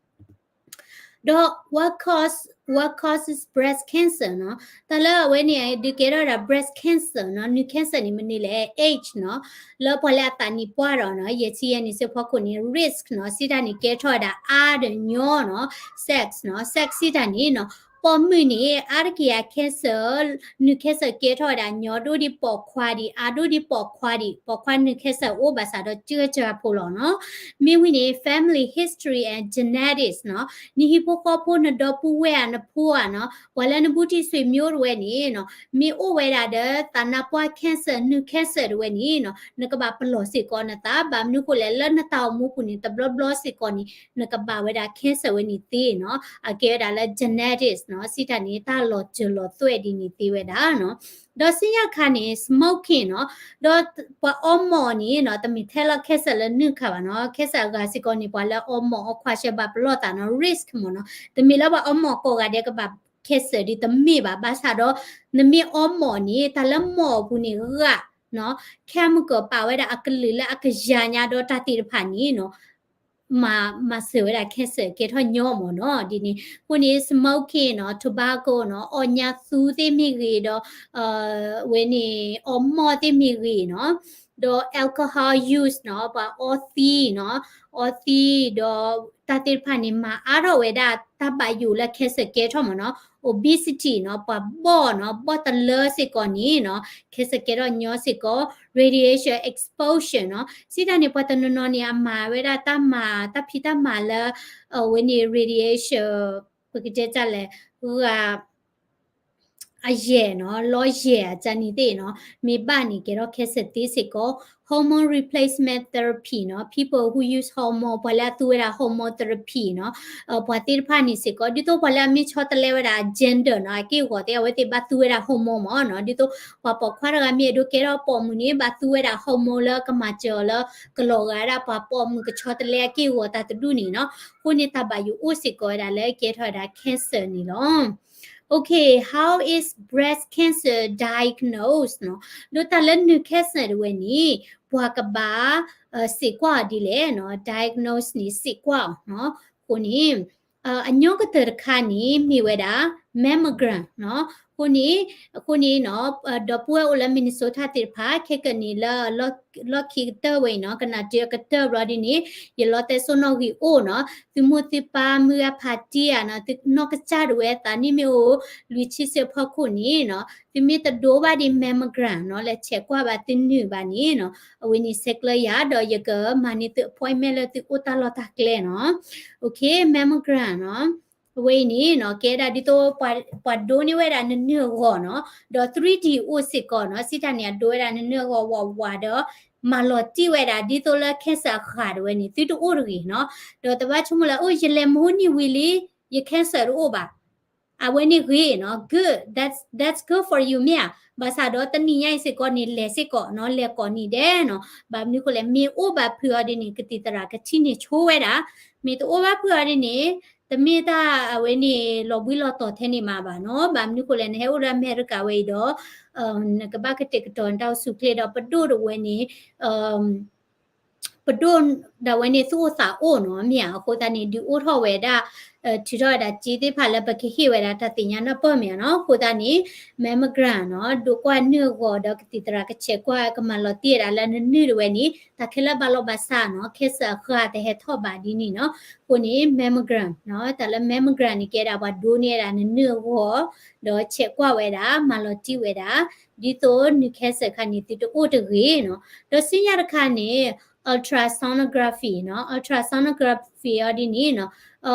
ဒီး what cause, what causes breast cancer နီၤ, တၢ်လၢအဝဲန့ၣ် ဒုးကဲထီၣ်ဝဲဒၣ် breast cancer နီၤ, နုၢ် cancer န့ၣ် မနုၤလဲၣ်, age နီၤ, လၢပှၤလၢအသးနံၣ်ပှၢ်ဒီးနီၤ, ယဲၢ်ဆံယဲၢ်နံၣ်ဆၢဖီခိၣ်န့ၣ် risk နီၤ, စံးတၢ်န့ၣ် ကဲထီၣ်ဝဲဒၣ်အါဒီးညီနီၤ, sex နီၤ, sex စံးတၢ်န့ၣ်နီၤ, ပိာ်မုၣ်န့ၣ် အါတက့ၢ်အ cancer, နုၢ် cancer ကဲထီၣ်ဝဲဒၣ်ညီဒိၣ်ဒံးပိာ်ခွါဒံး, အါဒိၣ်ဒံးပိာ်ခွါဒံး, ပိာ်ခွါနုၢ် cancer အိၣ်ဘၣ်ဆၣ်ဒီးစၢကစၢ်ဖိလီၤနီၤ. မ့ၢ်ဝံၤန့ၣ် family history and genetics နီၤ, နဟံၣ်ဖိဃီဖိ နဒီပုၢ်ဝဲၢ်ဧါ နဖိဧါနီၤ, ပှၤလၢနဘူးတံၢ်ဆွေမျိုးတဝဲန့ၣ်နီၤ, မ့ၢ်အိၣ်ဝဲဒၣ်ဒီးသးနါပှၢ် cancer, နုၢ် cancer တဝဲန့ၣ်နီၤ, နကဘၣ်ပလီၢ်စ့ၢ်ကီးနသး, ဘၣ်မနုၤဃိလဲၣ် လၢနတၢ်အိၣ်မူပူၤန့ၣ် တဘျီဘျီစ့ၢ်ကီးန့ၣ် နကဘၣ်ဝဲဒၣ် cancer ဝဲန့ၣ်သ့နီၤ, အကဲဝဲဒၣ်လၢ genetics နီၤ, စံးတၢ်န့ၣ် တၢ်လီၤစၢၤလီၤသွဲၣ်ဒ်န့ၣ်သ့ဝဲဒၣ်နီၤ. ဒီးစံးယၢ်ခါန့ၣ် smoking နီၤ, ဒီးပှၤအီမိာ်န့ၣ်နီၤ, တမ့ၢ်ထဲလီၤ cancer လၢနုၢ်ခါဘၣ်နီၤ, cancer အဂၤစ့ၢ်ကီးန့ၣ် ပှၤလၢအီမိာ်အီခွါဆှၢဘၣ်ပလီၢ်သးနီၤ, risk မ့ၢ်နီၤ, တမ့ၢ်လၢပှၤအီမိာ်ကိးဂၤဒဲးကဘၣ် cancer ဒ်တမ့ၢ်ဘၣ်, ဘၣ်ဆၣ်ဒီး နမ့ၢ်အီမိာ်န့ၣ် တၢ်လၢမိာ်အပူၤန့ၣ်ဂာ်နီၤ, chemical ပာ်ဝဲဒၣ်အကလုာ်လၢအကယၤညါဒီးတၢ်သ့ၣ်တဖၣ်န့ၣ်နီၤ မၤ မၤစၢၤဝဲဒၣ် cancer ကဲထီၣ်ညီမ့ၢ်နီၤ, ဒ်န့ၣ် အဃိန့ၣ် smoking နီၤ, tobacco နီၤ, အီၣ်ညၣ်သူသ့ၣ်မ့ၢ်ဂ့ၤဒီး ဝဲန့ၣ် အီမိာ်သ့ၣ်မ့ၢ်ဂ့ၤနီၤ, ဒီး alcohol use နီၤ, ပှၤအီသံးနီၤ, အီသံးဒီးတၢ်သ့ၣ်တဖၣ်န့ၣ် မၤအါထီၣ်ဝဲဒၣ်တၢ်ဘၣ်ယိၣ်လၢ cancer ကဲထီၣ်မ့ၢ်နီၤ, obesity နီၤ, ပှၤဘီၣ်နီၤ, ဘီၣ်တလၢစ့ၢ်ကီးန့ၣ်နီၤ, cancer ကဲထီၣ်ညီစ့ၢ်ကီး, radiation exposure နီၤ, စံးတၢ်န့ၣ် ပှၤတနီၤနီၤန့ၣ် အမၤဝဲဒၣ်တၢ်မၤ တၢ်ဖံးတၢ်မၤလၢ အဝဲန့ၣ် radiation ပကတဲတၢ်လဲၣ် ဂၤ အယဲၢ်နီၤ, လီယဲၢ်အကၢ်န့ၣ်သ့ၣ်နီၤ, မ့ၢ်ဘၣ်န့ၣ် ကဲထီၣ် cancer သ့စ့ၢ်ကီး, hormone replacement therapy နီၤ, people who use hormone ပှၤလၢအသူဝဲဒၣ် hormone therapy နီၤ, ပှၤသ့ၣ်တဖၣ်န့ၣ်စ့ၢ်ကီး ဒ်သိးပှၤလၢအမ့ၢ်ဆီတလဲဝဲဒၣ် gender နီၤ, အက့ၢ်အဂီၤသ့ၣ် အဝဲသ့ၣ်ဘၣ်သူဝဲဒၣ် hormone မ့ၢ်နီၤ, ဒ်သိးပှၤပိာ်ခွါတဂၤမ့ၢ်အဲၣ်ဒိးကဲထီၣ်ပိာ်မုၣ်န့ၣ် ဘၣ်သူဝဲဒၣ် hormone လၢကမၤစၢၤအီၤလၢကလီၤဂာ်ဒၣ်ပှၤပိာ်မုၣ်ကဆီတလဲအက့ၢ်အဂီၤတၢ်တဒူၣ်န့ၣ်နီၤ, အဃိန့ၣ်တၢ်ဘၣ်ယိၣ်အိၣ်စ့ၢ်ကီးဝဲဒၣ်လၢကဲထီၣ်ဝဲဒၣ် cancer န့ၣ်လီၤ. Okay, how is breast cancer diagnosed နီၤ, ဒီးတၢ်လၢနုၢ် cancer တဝဲန့ၣ် ပှၤကဘၣ် စံးကွၢ်အီၤဒ်လဲၣ်နီၤ, diagnose န့ၣ် စံးကွၢ်အီၤနီၤ, အဃိန့ၣ် အညီကတၢၢ်တခါန့ၣ် မ့ၢ်ဝဲဒၣ် mammogram နီၤ, အဃိန့ၣ် အဃိန့ၣ်နီၤ ဒီပုၢ်ဝဲၢ်အိၣ်လၢ Minnesota သ့ၣ်တဖၣ် ခဲကနံၣ်လၢ လီၢ်ခံကတၢၢ်ဝဲအံၤနီၤ, ကနၣ်တၢ်ကတၢၢ်ဘျီဒ်န့ၣ် ယလီတဲစိနီၣ်ဂံၢ်အိၣ်နီၤ, သုမိၢ်သုပၢ်မုၢ်ဂၤဖးတံၢ်ဧါနီၤ, သုနီၢ်ကစၢ်ဒၣ်ဝဲသးနံၣ်မ့ၢ်အိၣ် လွံၢ်ဆံဆၢဖီခိၣ်န့ၣ်နီၤ, သုမ့ၢ်တဒိဘၣ်ဒံး mammogram နီၤ, လဲၤဆဲးကွၢ်ဘၣ်သုနုၢ်ဘၣ်န့ၣ်နီၤ, အဝဲန့ၣ်ဆဲးကျၢယၤ ဒီးယကမၤန့ၢ်သု appointment လၢသုအိၣ်တၢ်လီၢ်တၢ်ကျဲနီၤ. Okay, mammogram နီၤ. အဝဲအံၤန့ၣ်နီၤ ကဲဒၣ်ဒ်သိး ပှၤဒိန့ၢ်ဝဲဒၣ်နနုၢ်အဂီၢ်နီၤ, ဒီး three D အိၣ်စ့ၢ်ကီးနီၤ, စံးတၢ်န့ၣ် အဒိဝဲဒၣ်နနုၢ်အဂီၢ်ဝးဝးဒီး မၤလီၤတံၢ်ဝဲဒၣ်ဒ်သိးလၢ cancer အဃၢ်တဝဲန့ၣ် သုတအိၣ်တဂ့ၤနီၤ. ဒီးတဘၣ်ဆိကမိၣ်လၢ အိၣ် ယလဲၤမဟိနံၣ်ဝံၤလံ ယ cancer တအိၣ်ဘၣ်. အဝဲန့ၣ်ဂ့ၤနီၤ, good, that's, that's good for you မ့ၢ်ဧါ. ဘၣ်ဆၣ်ဒီးတနံၤညါအံၤစ့ၢ်ကီးန့ၣ် လဲၤစ့ၢ်ကီးနီၤ, လဲၤကိးနံၤဒဲးနီၤ. ဘၣ်မနုၤဃိလဲၣ်, မ့ၢ်အိၣ်ဘၣ်ဖုးအီၤဒ်န့ၣ် ကသံၣ်သရၣ်ကထံၣ်န့ၣ်ဆိဝဲဒၣ်, မ့ၢ်တအိၣ်ဘၣ်ဖုးအီၤဒ်န့ၣ် တမ့ၢ်တၢ်အဝဲန့ၣ် လီၤဘှံးလီၤတီၤထဲန့ၣ်မးဘၣ်နီၤ. ဘၣ်မနုၤဃိလဲၣ်, နဟဲအိၣ်လၢအမဲရကၤဝဲအံၤဒီး နကဘၣ်ကတဲာ်ကတီၤနတၢ်အိၣ်ဆူၣ်အိၣ်ချ့ဒီး ပဒိၣ်ဒၣ်ဝဲန့ၣ် ပဒိၣ်ဒၣ်ဝဲန့ၣ်သူၣ်အိၣ်သးအိၣ်နီၤ မ့ၢ်ဧါ. အဃိသတးန့ၣ် ဒုးအိၣ်ထီၣ်ဝဲဒၣ် ထုးထီၣ်ဝဲဒၣ်စ့သ့ၣ်တဖၣ်လၢပကဟ့ၣ်ဝဲဒၣ်တၢ်သ့ၣ်ညါနၢ်ပၢၢ်မ့ၢ်ဧါနီၤ. အဃိသတးန့ၣ် mammogram နီၤ ဒိးကွၢ်နုၢ်အဂီၤဒီးကသံၣ်သရၣ်ကဆဲးကွၢ်ကမၤလီၤတံၢ်ဝဲဒၣ်လၢနနုၢ်ဒၣ်ဝဲန့ၣ် တၢ်ခဲလၢာ်ဘၣ်လီၤဘၣ်ဆးနီၤ, cancer အဃၢ်တဟဲထီၣ်ဘၣ်ဒ်န့ၣ်နီၤ. အဃိန့ၣ် mammogram နီၤ, တၢ်လၢ mammogram န့ၣ်ကဲဒၣ်ပှၤဒိးန့ၢ်ဝဲဒၣ်နနုၢ်အဂီၤ ဒီးဆဲးကွၢ်ဝဲဒၣ် မၤလီၤတံၢ်ဝဲဒၣ် ဒ်သိးနုၢ် cancer ခါန့ၣ် သုတအိၣ်တဂ့ၤနီၤ. ဒီးဆူညါတခါန့ၣ် ultrasonography နီၤ, ultrasonography အီၤဒ်န့ၣ်နီၤ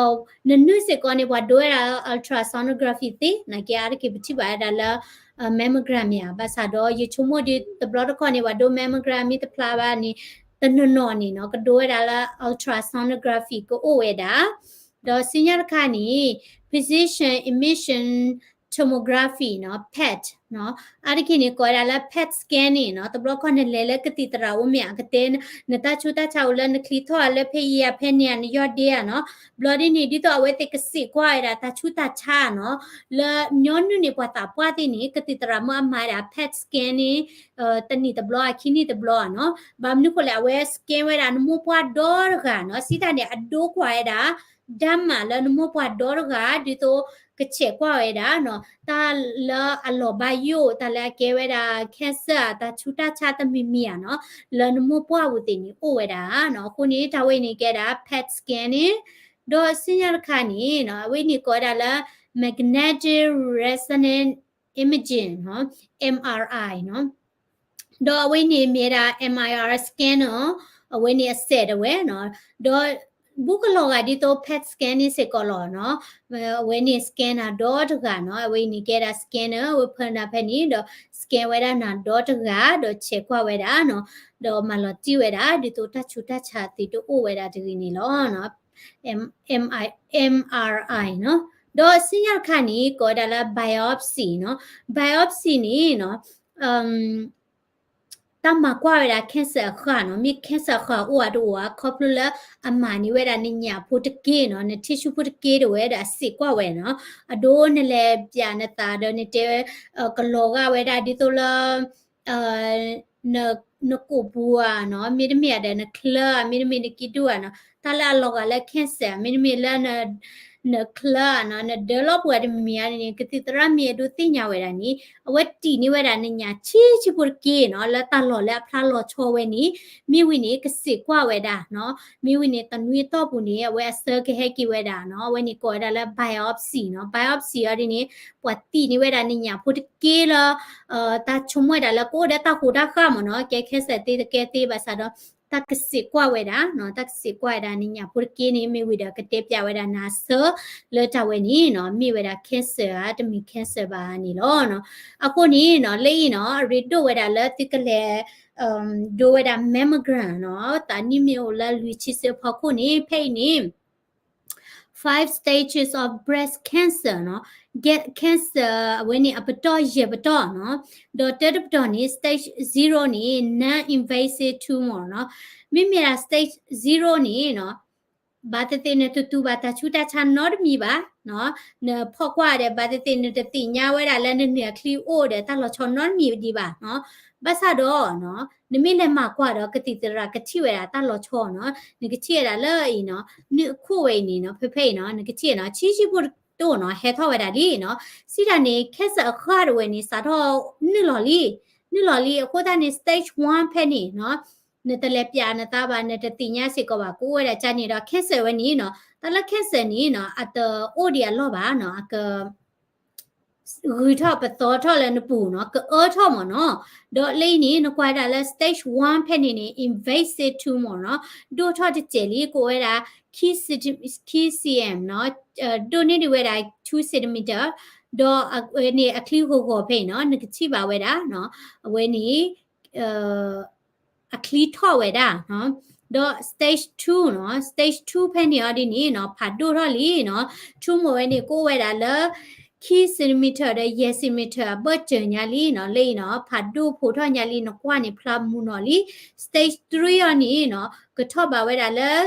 နနုၢ်စ့ၢ်ကီးန့ၣ် ပှၤဒိးဝဲဒၣ် ultrasonography သ့, နာ်က့အါတက့ၢ်ပထံၣ်ဘၣ်ဝဲဒၣ်လၢ mammogram မ့ၢ်ဧါ. ဘၣ်ဆၣ်ဒီးယဆိကမိၣ်ဒ်တဘျီတခီၣ်န့ၣ် ပှၤဒိး mammogram မ့ၢ်တဖျါဘၣ်န့ၣ် တနီၤနီၤန့ၣ်နီၤ ကဒိးဝဲဒၣ်လၢ ultrasonography ကအိၣ်ဝဲဒၣ်. ဒီးဆူညါတခါန့ၣ် position emission tomography နီၤ PET နီၤ, အါတက့ၢ်န့ၣ် ကိးဝဲဒၣ်လၢ PET scan န့ၣ်နီၤ, တဘျီခီၣ်နလဲၤလၢကသံၣ်သရၣ်အိၣ်မ့ၢ်ဧါ, ကတဲနတၢ်ဆူးတၢ်ဆါအိၣ်လၢနချံထီၣ်ဧါ, လၢဖဲအံၤဧါ, ဖဲန့ၣ်ဧါ, နယီၢ်ဒ့ဧါနီၤ. ဘျီဒ်န့ၣ် ဒ်သိးအဝဲသ့ၣ်ကစံးကွၢ်ဝဲဒၣ်တၢ်ဆူးတၢ်ဆါနီၤ, လၢညီနုၢ်န့ၣ် ပှၤသးပှၢ်သ့ၣ်န့ၣ် ကသံၣ်သရၣ်မ့ၢ်အမၤဝဲဒၣ် PET scan န့ၣ် တနံၣ်တဘျီဧါ, ခံနံၣ်တဘျီဧါနီၤ. ဘၣ်မနုၤဃိလဲၣ်, အဝဲ scan ဝဲဒၣ်နမိၢ်ပှၢ်ဒီတဂၤနီၤ, စံးတၢ်န့ၣ် အဒိကွၢ်ဝဲဒၣ် ဒၣ်မးလၢနမိၢ်ပှၢ်ဒီတဂၤ ဒ်သိးကဆဲးကွၢ်ဝဲဒၣ်နီၤ, တၢ်လၢအလီၤဘၣ်ယိၣ်, တၢ်လၢအကဲဝဲဒၣ် cancer တၢ်ဆူးတၢ်ဆါတမံၤမံၤဧါနီၤ, လၢနမိၢ်ပှၢ်ပူၤသ့ၣ်န့ၣ် အိၣ်ဝဲဒၣ်နီၤ. အဃိန့ၣ် တၢ်ဝဲအံၤန့ၣ်ကဲဒၣ် PET scan န့ၣ်, ဒီးဆူညါတခါန့ၣ်နီၤ, အဝဲန့ၣ်ကိးဝဲဒၣ်လၢ magnetic resonance imaging နီၤ, MRI နီၤ. ဒီးအဝဲန့ၣ်မ့ၢ်ဝဲဒၣ် MIR scanner, အဝဲန့ၣ်အစဲးဒၣ်ဝဲနီၤ. ဒီးဘူးကလီၤဂာ်ဒ်သိး PET scan န့ၣ်စ့ၢ်ကီးလီၤနီၤ. အဝဲန့ၣ် scan နၤဒီတဂၤနီၤ. အဝဲအံၤန့ၣ်ကဲဒၣ် scanner, အဝဲဖၢနၤဖဲန့ၣ်ဒီး scan ဝဲဒၣ်နၤဒီတဂၤ, ဒီးဆဲးကွၢ်ဝဲဒၣ်နီၤ, ဒီးမၤလီၤတံၢ်ဝဲဒၣ် ဒ်သိးတၢ်ဆူးတၢ်ဆါသ့ၣ်တအိၣ်ဝဲဒၣ်တဂ့ၤန့ၣ်လီၤ. M-, M-, MRI နီၤ. ဒီးဆူညါတခါန့ၣ် ကိးဝဲဒၣ်လၢ biopsy နီၤ. Biopsy န့ၣ်နီၤ, တၢ်မၤကွၢ်ဝဲဒၣ် cancer အဃၢ်နီၤ, မ့ၢ် cancer အဃၢ်အိၣ်ဧါတအိၣ်ဧါ, ခီဖျိလၢအမၤန့ၢ်ဝဲဒၣ်နညၣ်ဖိတက့ၢ်နီၤ, န tissue ဖိတက့ၢ်ဒၣ်ဝဲဒီးအစံးကွၢ်ဝဲနီၤ. အဒိနလဲၤပျးနသးဒီးနတဲ ကလီၤဂာ်ဝဲဒၣ်ဒ်သိးလၢ နကိာ်ပူၤဧါနီၤ, မ့တမ့ၢ်ဒီးနချၢဧါ, မ့တမ့ၢ်နကံၢ်ဒူၣ်ဧါနီၤ, တၢ်လၢအလီၤဂာ်လၢ cancer မ့တမ့ၢ်လၢ နချၢဧါနီၤ, နဒၢလီၤပူၤဧါတမံၤမံၤဧါန့ၣ် ကသံၣ်သရၣ်မ့ၢ်အဒိးသ့ၣ်ညါဝဲဒၣ်န့ၣ် အဝဲတံၢ်န့ၢ်ဝဲဒၣ်နညၣ်ဆံးဆံးဖိတက့ၢ်နီၤ, လၢတၢ်လီၢ်လၢအဖျါလီၤဆီဝဲန့ၣ် မ့ၢ်ဝံၤန့ၣ် ကစံးကွၢ်ဝဲဒၣ်နီၤ, မ့ၢ်ဝံၤန့ၣ် တနွံအတီၢ်ပူၤန့ၣ် အဝဲအဆၢကဟဲက့ၤဝဲဒၣ်နီၤ, အဝဲန့ၣ်ကိးဝဲဒၣ်လၢ biopsy နီၤ, biopsy အီၤဒ်န့ၣ် ပှၤတံၢ်န့ၢ်ဝဲဒၣ်နညၣ်ဖိတက့ၢ်လၢ တၢ်ဆိကမိၣ်ဝဲဒၣ်လၢကအိၣ်ဒီးတၢ်ဟူးတၢ်ဃၢ်မ့ၢ်နီၤ, ကဲ cancer သ့တကဲသ့ဘၣ်ဆၣ်ဒီး တၢ်ကစံးကွၢ်ဝဲဒၣ်နီၤ, တၢ်ကစံးကွၢ်ဝဲဒၣ်နညၣ်ဖိတက့ၢ်န့ၣ် မ့ၢ်ဝံၤဒီးကတဲပျးဝဲဒၣ်နၤအဆၢလၢတၢ်ဝဲန့ၣ်နီၤ, မ့ၢ်ဝဲဒၣ် cancer ဧါ, တမ့ၢ် cancer ဘၣ်န့ၣ်လီၤ. အဃိန့ၣ်နီၤ, လၢအံၤနီၤ, အရ့ဒိၣ်ဝဲဒၣ်လၢသုကလဲၤ ဒိးဝဲဒၣ် mammogram နီၤ, သးနံၣ်မ့ၢ်အိၣ်လၢလွံၢ်ဆံဆၢဖီခိၣ်န့ၣ် ဖဲအံၤန့ၣ် five stages of breast cancer နီၤ, cancer အဝဲန့ၣ်အပတီၢ်ယဲၢ်ပတီၢ်နီၤ, ဒီးတၢတပတီၢ်န့ၣ် stage zero န့ၣ် non-invasive tumor နီၤ, မ့မ့ၢ်ဒၣ် stage zero န့ၣ်နီၤ, ဘၣ်သ့ၣ်သ့ၣ်နတတူၢ်ဘၣ်တၢ်ဆူးတၢ်ဆါနီတမံၤဘၣ်နီၤ, နဖီၣ်ကွၢ်ဒီး ဘၣ်သ့ၣ်သ့ၣ်နတသ့ၣ်ညါဝဲဒၣ်လၢနနုၢ်အချံအိၣ်ဒီးတၢ်လီၤဆီနီတမံၤဒံးဘၣ်နီၤ, ဘၣ်ဆၣ်ဒီးနီၤ, နမ့ၢ်လဲၤမၤကွၢ်ဒီးကသံၣ်သရၣ်ကထံၣ်ဝဲဒၣ်တၢ်လီၤဆီနီၤ, နကထံၣ်ဝဲဒၣ်လၢအံၤနီၤ, နုၢ်အခိၣ်ဝဲအံၤန့ၣ်နီၤ, ဖဲဖဲအံၤနီၤ, နကထံၣ်နီၤ, ဆံးဆံးဖိတအိၣ်နီၤ, ဟဲထီၣ်ဝဲဒၣ်လံနီၤ, စံးတၢ်န့ၣ် cancer အဃၢ်ဒၣ်ဝဲန့ၣ် စးထီၣ်နုာ်လီၤလံ, နုာ်လီၤလံ, အဃိသတးန့ၣ် stage one ဖဲန့ၣ်နီၤ, နတလဲၤပျးနသးဘၣ်, နတသ့ၣ်ညါစ့ၢ်ကီးဘၣ်, ကအိၣ်ဝဲဒၣ်ကန့ၣ်ဒီး cancer ဝဲန့ၣ်နီၤ, တၢ်လၢ cancer န့ၣ်နီၤ, အတအိၣ်ဒံးအလီၢ်ဘၣ်နီၤ, အက ဂုၤထီၣ်ပသီထီၣ်လၢနပူၤနီၤ, ကအၢထီၣ်မ့ၢ်နီၤ, ဒီးလၢအံၤန့ၣ် နကွၢ်ဒၣ်လၢ stage one ဖဲန့ၣ်န့ၣ် invasive tumor နီၤ, ဒိၣ်ထီၣ်တစဲးလံ, ကအိၣ်ဝဲဒၣ် ခံ centimeter နီၤ, ဒိၣ်န့ၢ်ဒံးဝဲဒၣ် two centimeter, ဒီးအဝဲန့ၣ်အချံဂီၤဂီၤဖဲအံၤနီၤ, နကထံၣ်ဘၣ်ဝဲဒၣ်နီၤ, အဝဲန့ၣ် အချံထီၣ်ဝဲဒၣ်နီၤ, ဒီး stage two နီၤ, stage two ဖဲန့ၣ်အီၤဒ်န့ၣ်နီၤ, ဖးဒိၣ်ထီၣ်လံနီၤ, tumor ဝဲန့ၣ် ကအိၣ်ဝဲဒၣ်လၢ ခံ centimeter ဒီးယဲၢ် centimeter အဘၢၣ်စၢၤညါလံနီၤ, လၢအံၤနီၤ ဖးဒိၣ်ဖိထီၣ်ညါလံ, နကွၢ်န့ၣ်ဖျါမူနီၤလံ. Stage three အီၤန့ၣ်နီၤ ကထီၣ်ဘးဝဲဒၣ်လၢ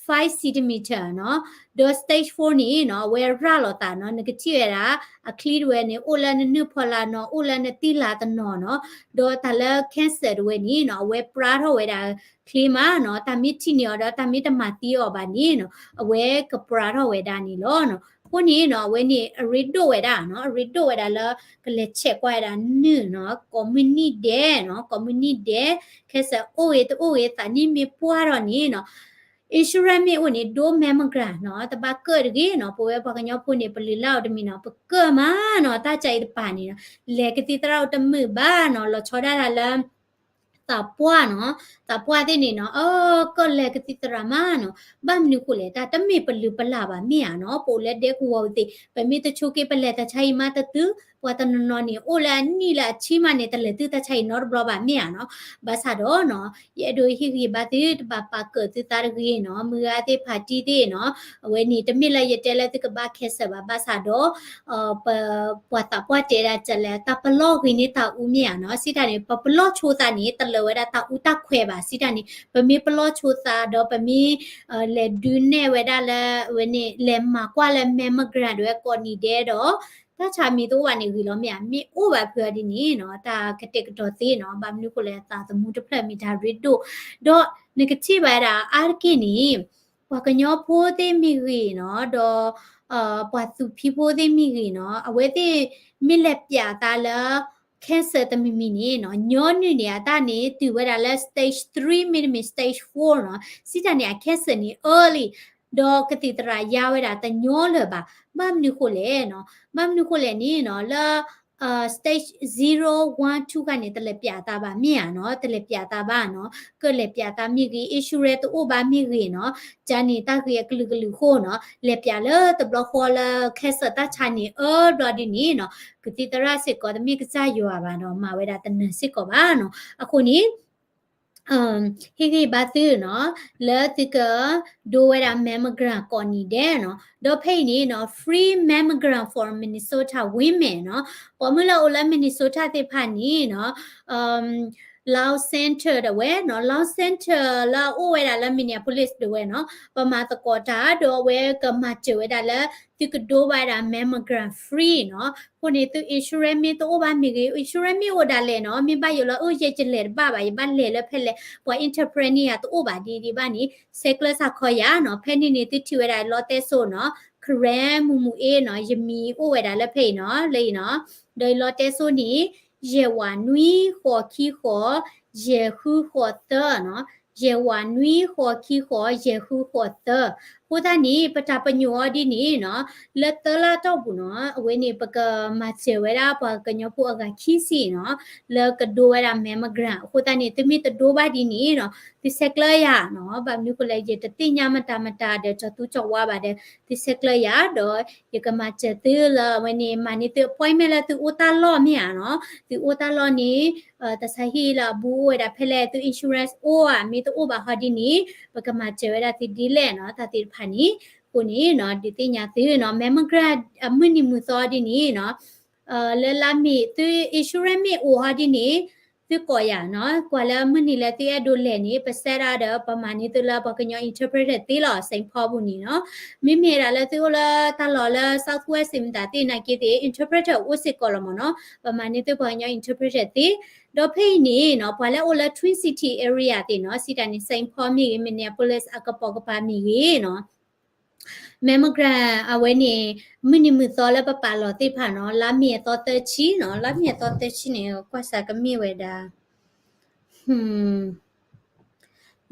five centimeter နီၤ, ဒီး stage four န့ၣ်နီၤ အဝဲရၤလီၤသးနီၤ, နကထံၣ်ဝဲဒၣ် အချံတဝဲန့ၣ် အိၣ်လၢနနုၢ်ဖီလာ်နီၤ, အိၣ်လၢနတံၢ်လါတနီၤနီၤ, ဒီးတၢ်လၢ cancer တဝဲန့ၣ်နီၤ အဝဲပြါထီၣ်ဝဲဒၣ်ချ့မးနီၤ, တၢ်မ့ၢ်ထံၣ်န့ၢ်အီၤဒီးတၢ်မ့ၢ်တမၤသံအီၤဘၣ်န့ၣ်နီၤ အဝဲကပြါထီၣ်ဝဲဒၣ်န့ၣ်လီၤနီၤ. အဃိန့ၣ်နီၤ အဝဲန့ၣ်အရ့ဒိၣ်ဝဲဒၣ်နီၤ, အရ့ဒိၣ်ဝဲဒၣ်လၢ ကလဲၤဆဲးကွၢ်ဝဲဒၣ်နုၢ်နီၤ, ကိးမုၢ်နံၣ်ဒဲးနီၤ, ကိးမုၢ်နံၣ်ဒဲး, cancer အိၣ်ဂ့ၤတအိၣ်ဂ့ၤ သးနံၣ်မ့ၢ်ပှၢ်ထီၣ်န့ၣ်နီၤ insurance မ့ၢ်အိၣ်န့ၣ် ဒိ mammogram နီၤ, တဘၣ်ကၢၣ်တဂ့ၤနီၤ, ပဝဲပှၤကညီဖိန့ၣ် ပလုၢ်လၢ်အီၤတမံၤနီၤ, ပကၢၣ်မးနီၤ, တၢ်ကၢ်အံၤတပၤန့ၣ်နီၤ, လဲၤကသံၣ်သရၣ်အိၣ်တမုာ်ဘၣ်နီၤ, လီၤဆီဒၣ်တၢ်လၢ သးပှၢ်နီၤ, သးပှၢ်သ့ၣ်န့ၣ်နီၤ, အကၢၣ်လဲၤကသံၣ်သရၣ်မးနီၤ, ဘၣ်မနုၤဃိလဲၣ်, တၢ်တမ့ၢ်ပလုၢ်ပလၢ်ဘၣ်မ့ၢ်ဧါနီၤ, ပအိၣ်လၢဒဲကဝီၤပူၤသ့ၣ်, ပမ့ၢ်တဆိးက့ ပလဲၤတၢ်ဆါအံၤမးတတုၤ, ပှၤတနီၤနီၤန့ၣ် အိၣ်လၢအနံၣ်လၢအဆံမးန့ၣ် တလဲၤတုၤတၢ်ဆါအံၤနီတဘျီဘၣ်မ့ၢ်ဧါနီၤ, ဘၣ်ဆၣ်ဒီးနီၤ ယအဲၣ်ဒိးဟ့ၣ်ဂံၢ်ဘါသု တဘၣ်ပာ်ကၢၣ်သုသးတဂ့ၤနီၤ, မုၢ်ဂၤသ့ၣ်ဖးတံၢ်သ့ၣ်နီၤ, အဝဲန့ၣ် တမ့ၢ်လၢယတဲလၢသုကဘၣ် cancer ဘၣ်, ဘၣ်ဆၣ်ဒီး ပ ပှၤသးပှၢ်တဲဒၣ်ကလဲၣ်, တၢ်ပလီၢ်ဂ့ၤန့ၢ်တၢ်အူမ့ၢ်ဧါနီၤ, စံးတၢ်န့ၣ် ပပလီၢ်ဆိသးန့ၣ် တလၢာ်ဝဲဒၣ်တၢ်အူတၢ်ခွဲးဘၣ်, စံးတၢ်န့ၣ် ပမ့ၢ်ပလီၢ်ဆိသးဒီး ပမ့ၢ် လဲၤဒုးနဲၣ်ဝဲဒၣ်လၢ အဝဲန့ၣ် လဲၤမၤကွၢ်လၢ mammogram ဒီးကိးနံၤဒဲးဒီး တၢ်ဆါမ့ၢ်တအိၣ်ဘၣ်န့ၣ်ဂ့ၤလီၤမ့ၢ်ဧါ, မ့ၢ်အိၣ်ဘၣ်ဖုအီၤဒ်န့ၣ်နီၤ တၢ်ကတဲာ်ကတီၤသ့နီၤ, ဘၣ်မနုၤဃိလဲၣ် သးသမူတဖျၢၣ်မ့ၢ်တၢ်ရ့ဒိၣ်, ဒီးနကထံၣ်ဘၣ်ဝဲဒၣ်အါတက့ၢ်န့ၣ် ပှၤကညီဖိသ့ၣ်မ့ၢ်ဂ့ၤနီၤ, ဒီး ပှၤသူၣ်ဖှံဖိသ့ၣ်မ့ၢ်ဂ့ၤနီၤ, အဝဲသ့ၣ်မ့ၢ်လဲၤပျးသးလၢ cancer တမံၤမံၤန့ၣ်နီၤ, ညီနုၢ်န့ၣ် အတၢ်န့ၣ်တုၤဝဲဒၣ်လၢ stage three မ့တမ့ၢ် stage four နီၤ, စံးတၢ်န့ၣ် အ cancer န့ၣ် early ဒီးကသံၣ်သရၣ်ယါဝဲဒၣ်တညီလၢၤဘၣ်. ဘၣ်မနုၤဃိလဲၣ်နီၤ, ဘၣ်မနုၤဃိလဲၣ်န့ၣ်နီၤ, လၢ stage zero, one, two ခါန့ၣ် တလဲၤပျးသးဘၣ်မ့ၢ်ဧါနီၤ, တလဲၤပျးသးဘၣ်နီၤ, ကလဲၤပျးသးမ့ၢ်ဂ့ၤ, insurance တအိၣ်ဘၣ်မ့ၢ်ဂ့ၤနီၤ, ကန့ၣ်တၢ်ဂ့ၤအကလုာ်ကလုာ်အဃိနီၤ, လဲၤပျးလၢတဘျီဃီလၢ cancer တၢ်ဆါန့ၣ် အၢဘျီဒ်န့ၣ်နီၤ, ကသံၣ်သရၣ်စ့ၢ်ကီးတမ့ၢ်ကစၢ်ယွၤဘၣ်နီၤ, မၤဝဲဒၣ်တနၢၤစ့ၢ်ကီးဘၣ်နီၤ. အဃိန့ၣ် ဟ့ၣ်ဂံၢ်ဘါသုနီၤ, လၢသုကဒိဝဲဒၣ် mammogram ကိးနံၤဒဲးနီၤ, ဒီးဖဲအံၤန့ၣ်နီၤ free mammogram for Minnesota women နီၤ, ပိာ်မုၣ်လၢအအိၣ်လၢ Minnesota သ့ၣ်တဖၣ်န့ၣ်နီၤ, Law Center ဒၣ်ဝဲနီၤ, Law Center လၢအအိၣ်ဝဲဒၣ်လၢ Minneapolis ဒၣ်ဝဲနီၤ, ပမၤသကိးတၢ်ဒီးအဝဲကမၤစၢၤဝဲဒၣ်လၢ သုကဒိဘၣ်ဝဲဒၣ် mammogram free နီၤ. အဃိန့ၣ် သု insurance မ့ၢ်တအိၣ်ဘၣ်မ့ၢ်ဂ့ၤ, insurance မ့ၢ်အိၣ်ဒၣ်လဲာ်နီၤ, မ့ၢ်ဘၣ်ယိၣ်လီၤ အိၣ်ယဲၢ်ကလဲၤတဘၣ်ဘၣ်, ယဘၣ်လဲၤလၢဖဲလဲၣ်, ပှၤ interpret န့ၢ်ယၤတအိၣ်ဘၣ်ဒ်ဒ်ဘၣ်န့ၣ်, ဆဲးကျၢစးခီယၤနီၤ. ဖဲန့ၣ်န့ၣ် သုထံၣ်ဝဲဒၣ်လီတဲစိနီၤ, Karen မူမူအ့နီၤ, ယမံၤအိၣ်ဝဲဒၣ်လၢဖဲအံၤနီၤ, လၢအံၤနီၤ, ဒီးလီတဲစိန့ၣ် ယဲၢ်ဝးနွံဃိးခံဃိး ယဲၢ်ဃုဃိးသၢနီၤ, ယဲၢ်ဝးနွံဃိးခံဃိး ယဲၢ်ဃုဃိးသၢ. အဃိသတးန့ၣ် ပတၢ်ပညိၣ်အီၤဒ်န့ၣ်နီၤ, လၢသၢလါတီၢ်ပူၤနီၤ, အဝဲန့ၣ် ပကမၤစၢၤဝဲဒၣ်ပှၤကညီဖိအဂၤခံဆံနီၤ, လၢကဒိဝဲဒၣ် mammogram. အဃိသတးန့ၣ် သုမ့ၢ်တဒိဘၣ်ဒ်န့ၣ်နီၤ, သုဆဲးကျၢယၤနီၤ, ဘၣ်မနုၤဃိလဲၣ် ယတသ့ၣ်ညါမတၤမတၤဒီး ကၠီၤသူကၠီၤဝါဘၣ်ဒီး သုဆဲးကျၢယၤဒီး ယကမၤစၢၤသုလၢအဝဲန့ၣ် မၤန့ၢ်သု appointment လၢသုအိၣ်တၢ်လီၢ်မ့ၢ်ဧါနီၤ, သုအိၣ်တၢ်လီၢ်န့ၣ် တၢ်ဆါဟံၣ်လၢအဘူးအိၣ်ဝဲဒၣ်ဖဲလဲၣ်, သု insurance အိၣ်ဧါ, မ့ၢ်တအိၣ်ဘၣ်ဟီဒ်န့ၣ် ပကမၤစၢၤဝဲဒၣ်သုဒ်လဲၣ်နီၤ, တၢ်သ့ၣ်တဖၣ်န့ၣ်. အဃိန့ၣ်နီၤ ဒုးသ့ၣ်ညါသုနီၤ, mammogram အမုၢ်နံၤမုၢ်သီဒ်န့ၣ်နီၤ, လၢလါမ့ၤ သု insurance မ့ၢ်အိၣ်ဟီဒ်န့ၣ် သုကိးယၤနီၤ, ကွၢ်လၢမုၢ်နံၤလၢသုအဲၣ်ဒိးလဲၤန့ၣ် ပစဲးဒၣ်ဒီး ပမၤန့ၢ်သုလၢပှၤကညီ interpreter သ့လီၤ, Saint Paul ပူၤန့ၣ်နီၤ. မ့မ့ၢ်ဒၣ်လၢသုအိၣ်လၢတၢ်လီၢ်လၢ Southwest မတၤသ့ၣ်နာ်က့သ့ၣ် interpreter အိၣ်စ့ၢ်ကီးလီၤမ့ၢ်နီၤ, ပမၤန့ၢ်သုပှၤကညီ interpreter သ့. ဒီးဖဲအံၤန့ၣ်နီၤ ပှၤလၢအိၣ်လၢ Twin City area သ့ၣ်နီၤ, စံးတၢ်န့ၣ် Saint Paul မ့ၢ်ဂ့ၤ, Minneapolis အကပိာ်ကပၤမ့ၢ်ဂ့ၤနီၤ, mammogram အဝဲန့ၣ် မုၢ်နံၤမုၢ်သီလၢပပာ်လီၤသ့ၣ်တဖၣ်နီၤ, လါမ့ၤအသီသၢဆံနီၤ, လါမ့ၤအသီသၢဆံန့ၣ် ကွၢ်စးကမ့ၢ်ဝဲဒၣ်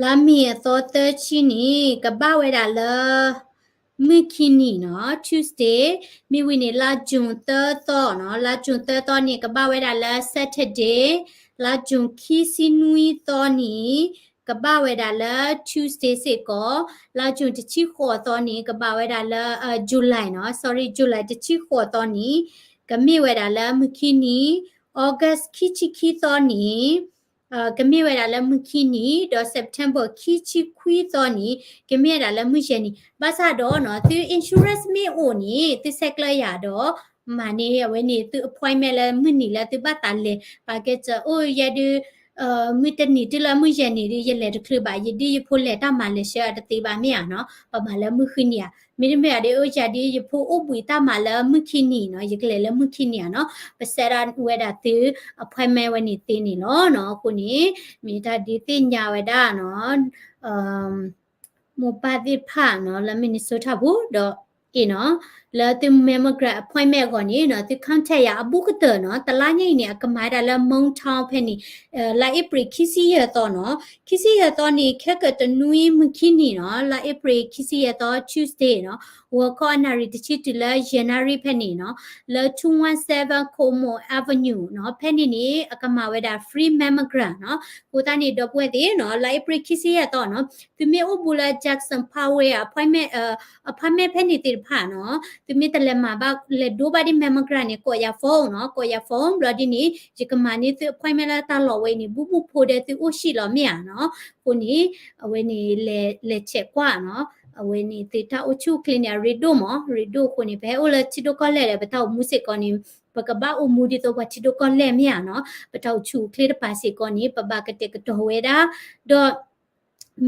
လါမ့ၤအသီသၢဆံန့ၣ် ကဘၣ်ဝဲဒၣ်လၢ မုၢ်ခံနံၤနီၤ, Tuesday, မ့ၢ်ဝံၤန့ၣ် လါ June သၢသီနီၤ, လါ June သၢသီန့ၣ် ကဘၣ်ဝဲဒၣ်လၢ Saturday, လါ June ခံဆံနွံသီန့ၣ် ကဘၣ်ဝဲဒၣ်လၢ Tuesday စ့ၢ်ကီး, လါ June တဆံဃိးသီန့ၣ် ကဘၣ်ဝဲဒၣ်လၢ July နီၤ, sorry, July တဆံဃိးသီန့ၣ် ကမ့ၢ်ဝဲဒၣ်လၢမုၢ်ခံနံၤ, August ခံဆံခံသီန့ၣ် ကမ့ၢ်ဝဲဒၣ်လၢမုၢ်ခံနံၤ, ဒီး September ခံဆံခွံသီန့ၣ် ကမ့ၢ်ဝဲဒၣ်လၢမုၢ်ယဲၢ်နံၤ. ဘၣ်ဆၣ်ဒီးနီၤ သု insurance မ့ၢ်အိၣ်န့ၣ် သုဆဲးကျၢယၤဒီး မၤန့ၢ်အဝဲန့ၣ်သု appointment လၢမုၢ်နံၤလၢသုဘၣ်သးလဲၤ, ပှၤကဲစၢၤအိၣ်ယဲဒုး မုၢ်တနံၤတုၤလၢမုၢ်ယဲၢ်နံၤဒုး ယလဲၤတချုးဘၣ်, ယဒ်ယဖိလဲၤတၢ်မၤလဲၤဆှၢအတသ့ဘၣ်မ့ၢ်ဧါနီၤ, ပမၤလၢမုၢ်ဃုနံၤဧါ, မ့တမ့ၢ်ဘၣ်ဒီး အိၣ်ယဲဒုး ယဖိအိၣ်ဘှံးတၢ်မၤလၢမုၢ်ခံနံၤနီၤ, ယကလဲၤလၢမုၢ်ခံနံၤဧါနီၤ, ပစဲးဒၣ်ဝဲဒၣ်သု appointment ဝဲန့ၣ်သ့န့ၣ်လီၤနီၤ. အဃိန့ၣ် မ့ၢ်တၢ်ဒုးသ့ၣ်ညါဝဲဒၣ်နီၤ မိၢ်ပၢ်သ့ၣ်တဖၣ်နီၤ လၢ Minnesota ပူၤဒီး အ့ၣ်နီၤ လၢသု mammogram appointment အဂီၢ်န့ၣ်နီၤ သု contact ယၤအဘူးကတၢၢ်နီၤ, တလါညါအံၤန့ၣ် အကမၤဝဲဒၣ်လၢ Moncton ဖဲန့ၣ် လါအ့ဖြ့ၣ်ခံဆံယဲၢ်သီနီၤ, ခံဆံယဲၢ်သီန့ၣ် ခဲကတနွံမုၢ်ခံနံၤနီၤ, လါအ့ဖြ့ၣ်ခံဆံယဲၢ်သီ Tuesday နီၤ, ဂီၤခီအနၣ်ရံၣ်တဆံတုၤလၢယဲၢ်နၣ်ရံၣ်ဖဲန့ၣ်နီၤ, လၢ two one seven Como Avenue နီၤ, ဖဲန့ၣ်န့ၣ် အကမၤဝဲဒၣ် free mammogram နီၤ. အဃိသတးန့ၣ် ဒီပုၢ်ဝဲၢ်သ့ၣ်နီၤ လါအ့ဖြ့ၣ်ခံဆံယဲၢ်သီနီၤ သုမ့ၢ်အိၣ်ဘူးလၢ Jackson Parkway အ appointment အ appointment ဖဲန့ၣ်သ့ၣ်တဖၣ်နီၤ, သုမ့ၢ်တလဲၤမၤဘၣ် လဲၤဒိဘၣ်ဒ် mammogram န့ၣ် ကိးယၤ phone နီၤ, ကိးယၤ phone ဘျီဒ်န့ၣ် ယကမၤန့ၢ်သု appointment လၢတၢ်လီၢ်ဝဲအံၤန့ၣ် ဘူးဘူးဖိဒီးသုအိၣ်ဆံးလီၤမ့ၢ်ဧါနီၤ. အဃိန့ၣ် အဝဲန့ၣ် လဲၤဆဲးကွၢ်နီၤ, အဝဲန့ၣ်သုတၢ်အိၣ်ဆူၣ်အိၣ်ချ့န့ၣ် အရ့ဒိၣ်မး, ရ့ဒိၣ်အဃိန့ၣ် ပဟဲအိၣ်လၢထံဒိၣ်ကီၢ်လဲၢ်ဒီး ပတၢ်အိၣ်မူစ့ၢ်ကီးန့ၣ် ပကဘၣ်အိၣ်မူဒ်သိးပှၤထံဒိၣ်ကီၢ်လဲၢ်မ့ၢ်ဧါနီၤ, ပတၢ်အိၣ်ဆူၣ်အိၣ်ချ့တပၤစ့ၢ်ကီးန့ၣ် ပဘၣ်ကတဲာ်ကတီၤဝဲဒၣ်, ဒီး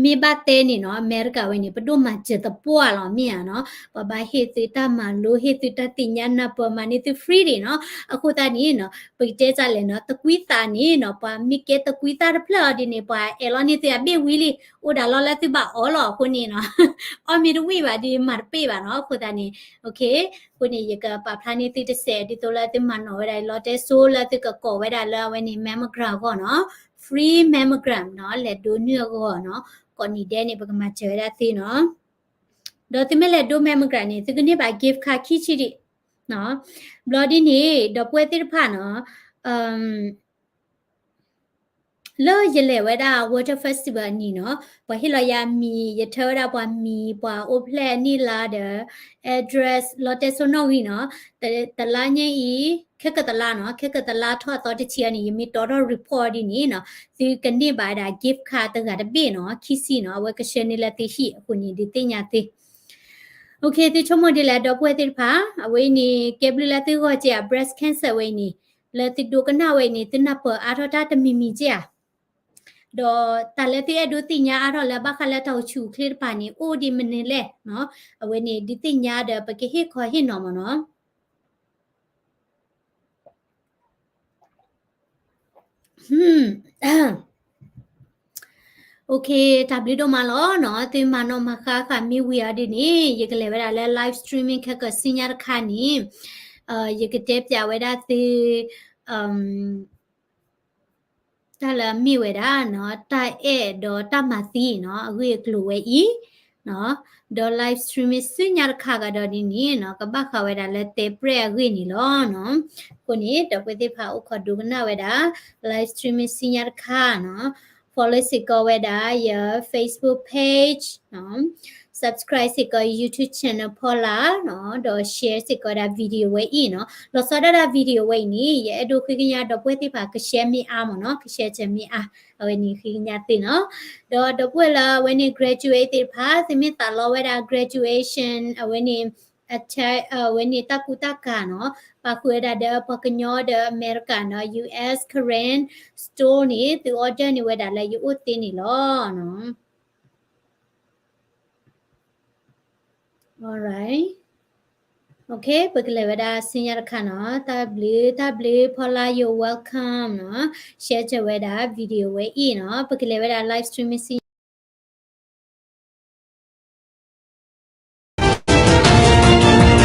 မ့ၢ်ဘၣ်တဲန့ၣ်နီၤ အမဲရကၤဝဲန့ၣ် ပဒိၣ်မၤစၢၤသပှၢ်လီၤမ့ၢ်ဧါနီၤ, ပှၤဘၣ်ဟ့ၣ်သုတၢ်မၤလိ ဟ့ၣ်သုတၢ်သ့ၣ်ညါနၢ်ပၢၢ်မၤန့ၢ်သု free ဒံးနီၤ. အဃိသတးန့ၣ်နီၤ ပကတဲတၢ်လဲၣ်နီၤ သကွံာ်သးန့ၣ်နီၤ ပှၤမ့ၢ်ကဲသကွံာ်သးတဖျၢၣ်အီၤဒ်န့ၣ် ပှၤအဲၣ်လီၤန့ၢ်သုအဘ့ၣ်ဝံၤလံ, အိၣ်ဒၣ်လီၤလၢသုဘၣ်အီလီၤအဃိန့ၣ်နီၤ အီၣ်မ့ၢ်တဝံၣ်ဘၣ်ဒီးမၤတပ့ၢ်ဘၣ်နီၤ. အဃိသတးန့ၣ် အဃိန့ၣ် ယကပာ်ဖျါန့ၢ်သုတစဲး ဒ်သိးလၢသုမၤနီၣ်ဝဲဒၣ်လီတဲစိလၢသုကကိးဝဲဒၣ်လၢအဝဲန့ၣ် mammogram အဂီၢ်နီၤ, free mammogram နီၤ လဲၤဒိနုာ်အဂီၢ်နီၤ, ကိးနံၤဒဲးန့ၣ် ပကမၤစၢၤဝဲဒၣ်သုနီၤ. ဒီးသုမ့ၢ်လဲၤဒိ mammogram န့ၣ် သုကန့ၢ်ဘၣ် gift card ခံဆံဒံး, ဘျီဒ်န့ၣ် ဒီပုၢ်ဝဲၢ်သ့ၣ်တဖၣ်နီၤ လၢယလဲၤဝဲဒၣ် Water Festival အနံၤနီၤ ပှၤဟ့ၣ်လီၤယၤမံၤ ယထၢဝဲဒၣ်ပှၤမံၤ ပှၤအိၣ်ဖျဲၣ်န့ၢ်လါဒီး address လီတဲစိနီၣ်ဂံၢ်နီၤ, တလါညါအံၤ ခဲကတလါနီၤ ခဲကတလါထီၣ်အသီတဆံအံၤန့ၣ် ယမ့ၢ်တီထီၣ် report ဒ်န့ၣ်နီၤ သုကန့ၢ်ဘၣ်ဝဲဒၣ် gift card တဂၤတဘ့ၣ်နီၤ ခံဆံနီၤ အဝဲကဆှၢန့ၢ်လၢသုဟံၣ်အဃိန့ၣ် ဒုးသ့ၣ်ညါသု OK သုဆိကမိၣ်ဒ်လဲၣ် ဒီပုၢ်ဝဲၢ်သ့ၣ်တဖၣ် အဝဲအံၤန့ၣ် ကဲဘျုးလၢသုဂီၢ်က့ၤဧါ breast cancer ဝဲအံၤန့ၣ် လၢသုဒိကနၣ်ဝဲအံၤန့ၣ် သုနၢ်ပၢၢ်အါထီၣ်တၢ်တမံၤမံၤက့ၤဧါ, ဒီးတၢ်လၢသုအဲၣ်ဒိးသ့ၣ်ညါအါထီၣ်လၢဘၣ်ဃးလၢတၢ်အိၣ်ဆူၣ်အိၣ်ချ့တပၤန့ၣ် အိၣ်ဒံးမနုၤလဲၣ်နီၤ အဝဲန့ၣ် ဒုးသ့ၣ်ညါဒီး ပကဟ့ၣ်ခီဟ့ၣ်နီၤမ့ၢ်နီၤ OK တၢ်ဘျုးဒိၣ်မးလီၤနီၤ သုမၤနီၣ်မၤဃါဃာ်မ့ၢ်ဝံၤအီၤဒ်န့ၣ် ယကလဲၤဝဲဒၣ်လၢ live streaming ခဲကၢၣ်ဆူညါတခါန့ၣ် ယကတဲပျးဝဲဒၣ်သု တၢ်လၢမ့ၢ်ဝဲဒၣ်နီၤ တၢ်အဲၣ်ဒီးတၢ်မၤသံနီၤ အဂ့ၢ်အကျိၤဝဲအံၤ ဒီး live streaming ဆူညါတခါကဒီးဒ်န့ၣ်နီၤ ကဘၣ်ဃးဝဲဒၣ်လၢတဲပြဲၣ်အဂ့ၢ်န့ၣ်လီၤနီၤ. အဃိန့ၣ် ဒီပုၢ်ဝဲၢ်သ့ၣ်တဖၣ်အိၣ်ခိးဒိကနၣ်ဝဲဒၣ် live streaming ဆူညါတခါနီၤ follow စ့ၢ်ကီးဝဲဒၣ်ယ Facebook page နီၤ subscribe စ့ၢ်ကီး YouTube channel ဖီလာ်နီၤ ဒီး share စ့ၢ်ကီးဒၣ် video ဝဲအံၤနီၤ လီၤဆီဒၣ်တၢ် video ဝဲအံၤန့ၣ် ယအဲၣ်ဒိးဃ့ကညးဒီပုၢ်ဝဲၢ်သ့ၣ်တဖၣ် က share မ့ၢ်အါမ့ၢ်နီၤ က share တမ့ၢ်အါ အဝဲန့ၣ်ဃ့ကညးသ့နီၤ ဒီးဒီပုၢ်ဝဲၢ်လၢအဝဲန့ၣ် graduate သ့ၣ်တဖၣ် သုမ့ၢ်သးလီဝဲဒၣ် graduation အဝဲန့ၣ် အဝဲန့ၣ်တၢ်ကူတၢ်ကၤနီၤ ပာ်ဃုာ်ဝဲဒၣ်ဒီးပှၤကညီဒီးအမဲရကၤနီၤ US Karen store န့ၣ် သု order န့ၢ်ဝဲဒၣ်လၢယအိၣ်သ့န့ၣ်လီၤနီၤ. Alright, OK ပကလဲၤဝဲဒၣ်ဆူညါတခါနီၤ တၢ်ဘျုး တၢ်ဘျုးဖီလာ် you're welcome နီၤ share စၢၤဝဲဒၣ် video ဝဲအံၤနီၤ ပကလဲၤဝဲဒၣ် live streaming ဆူ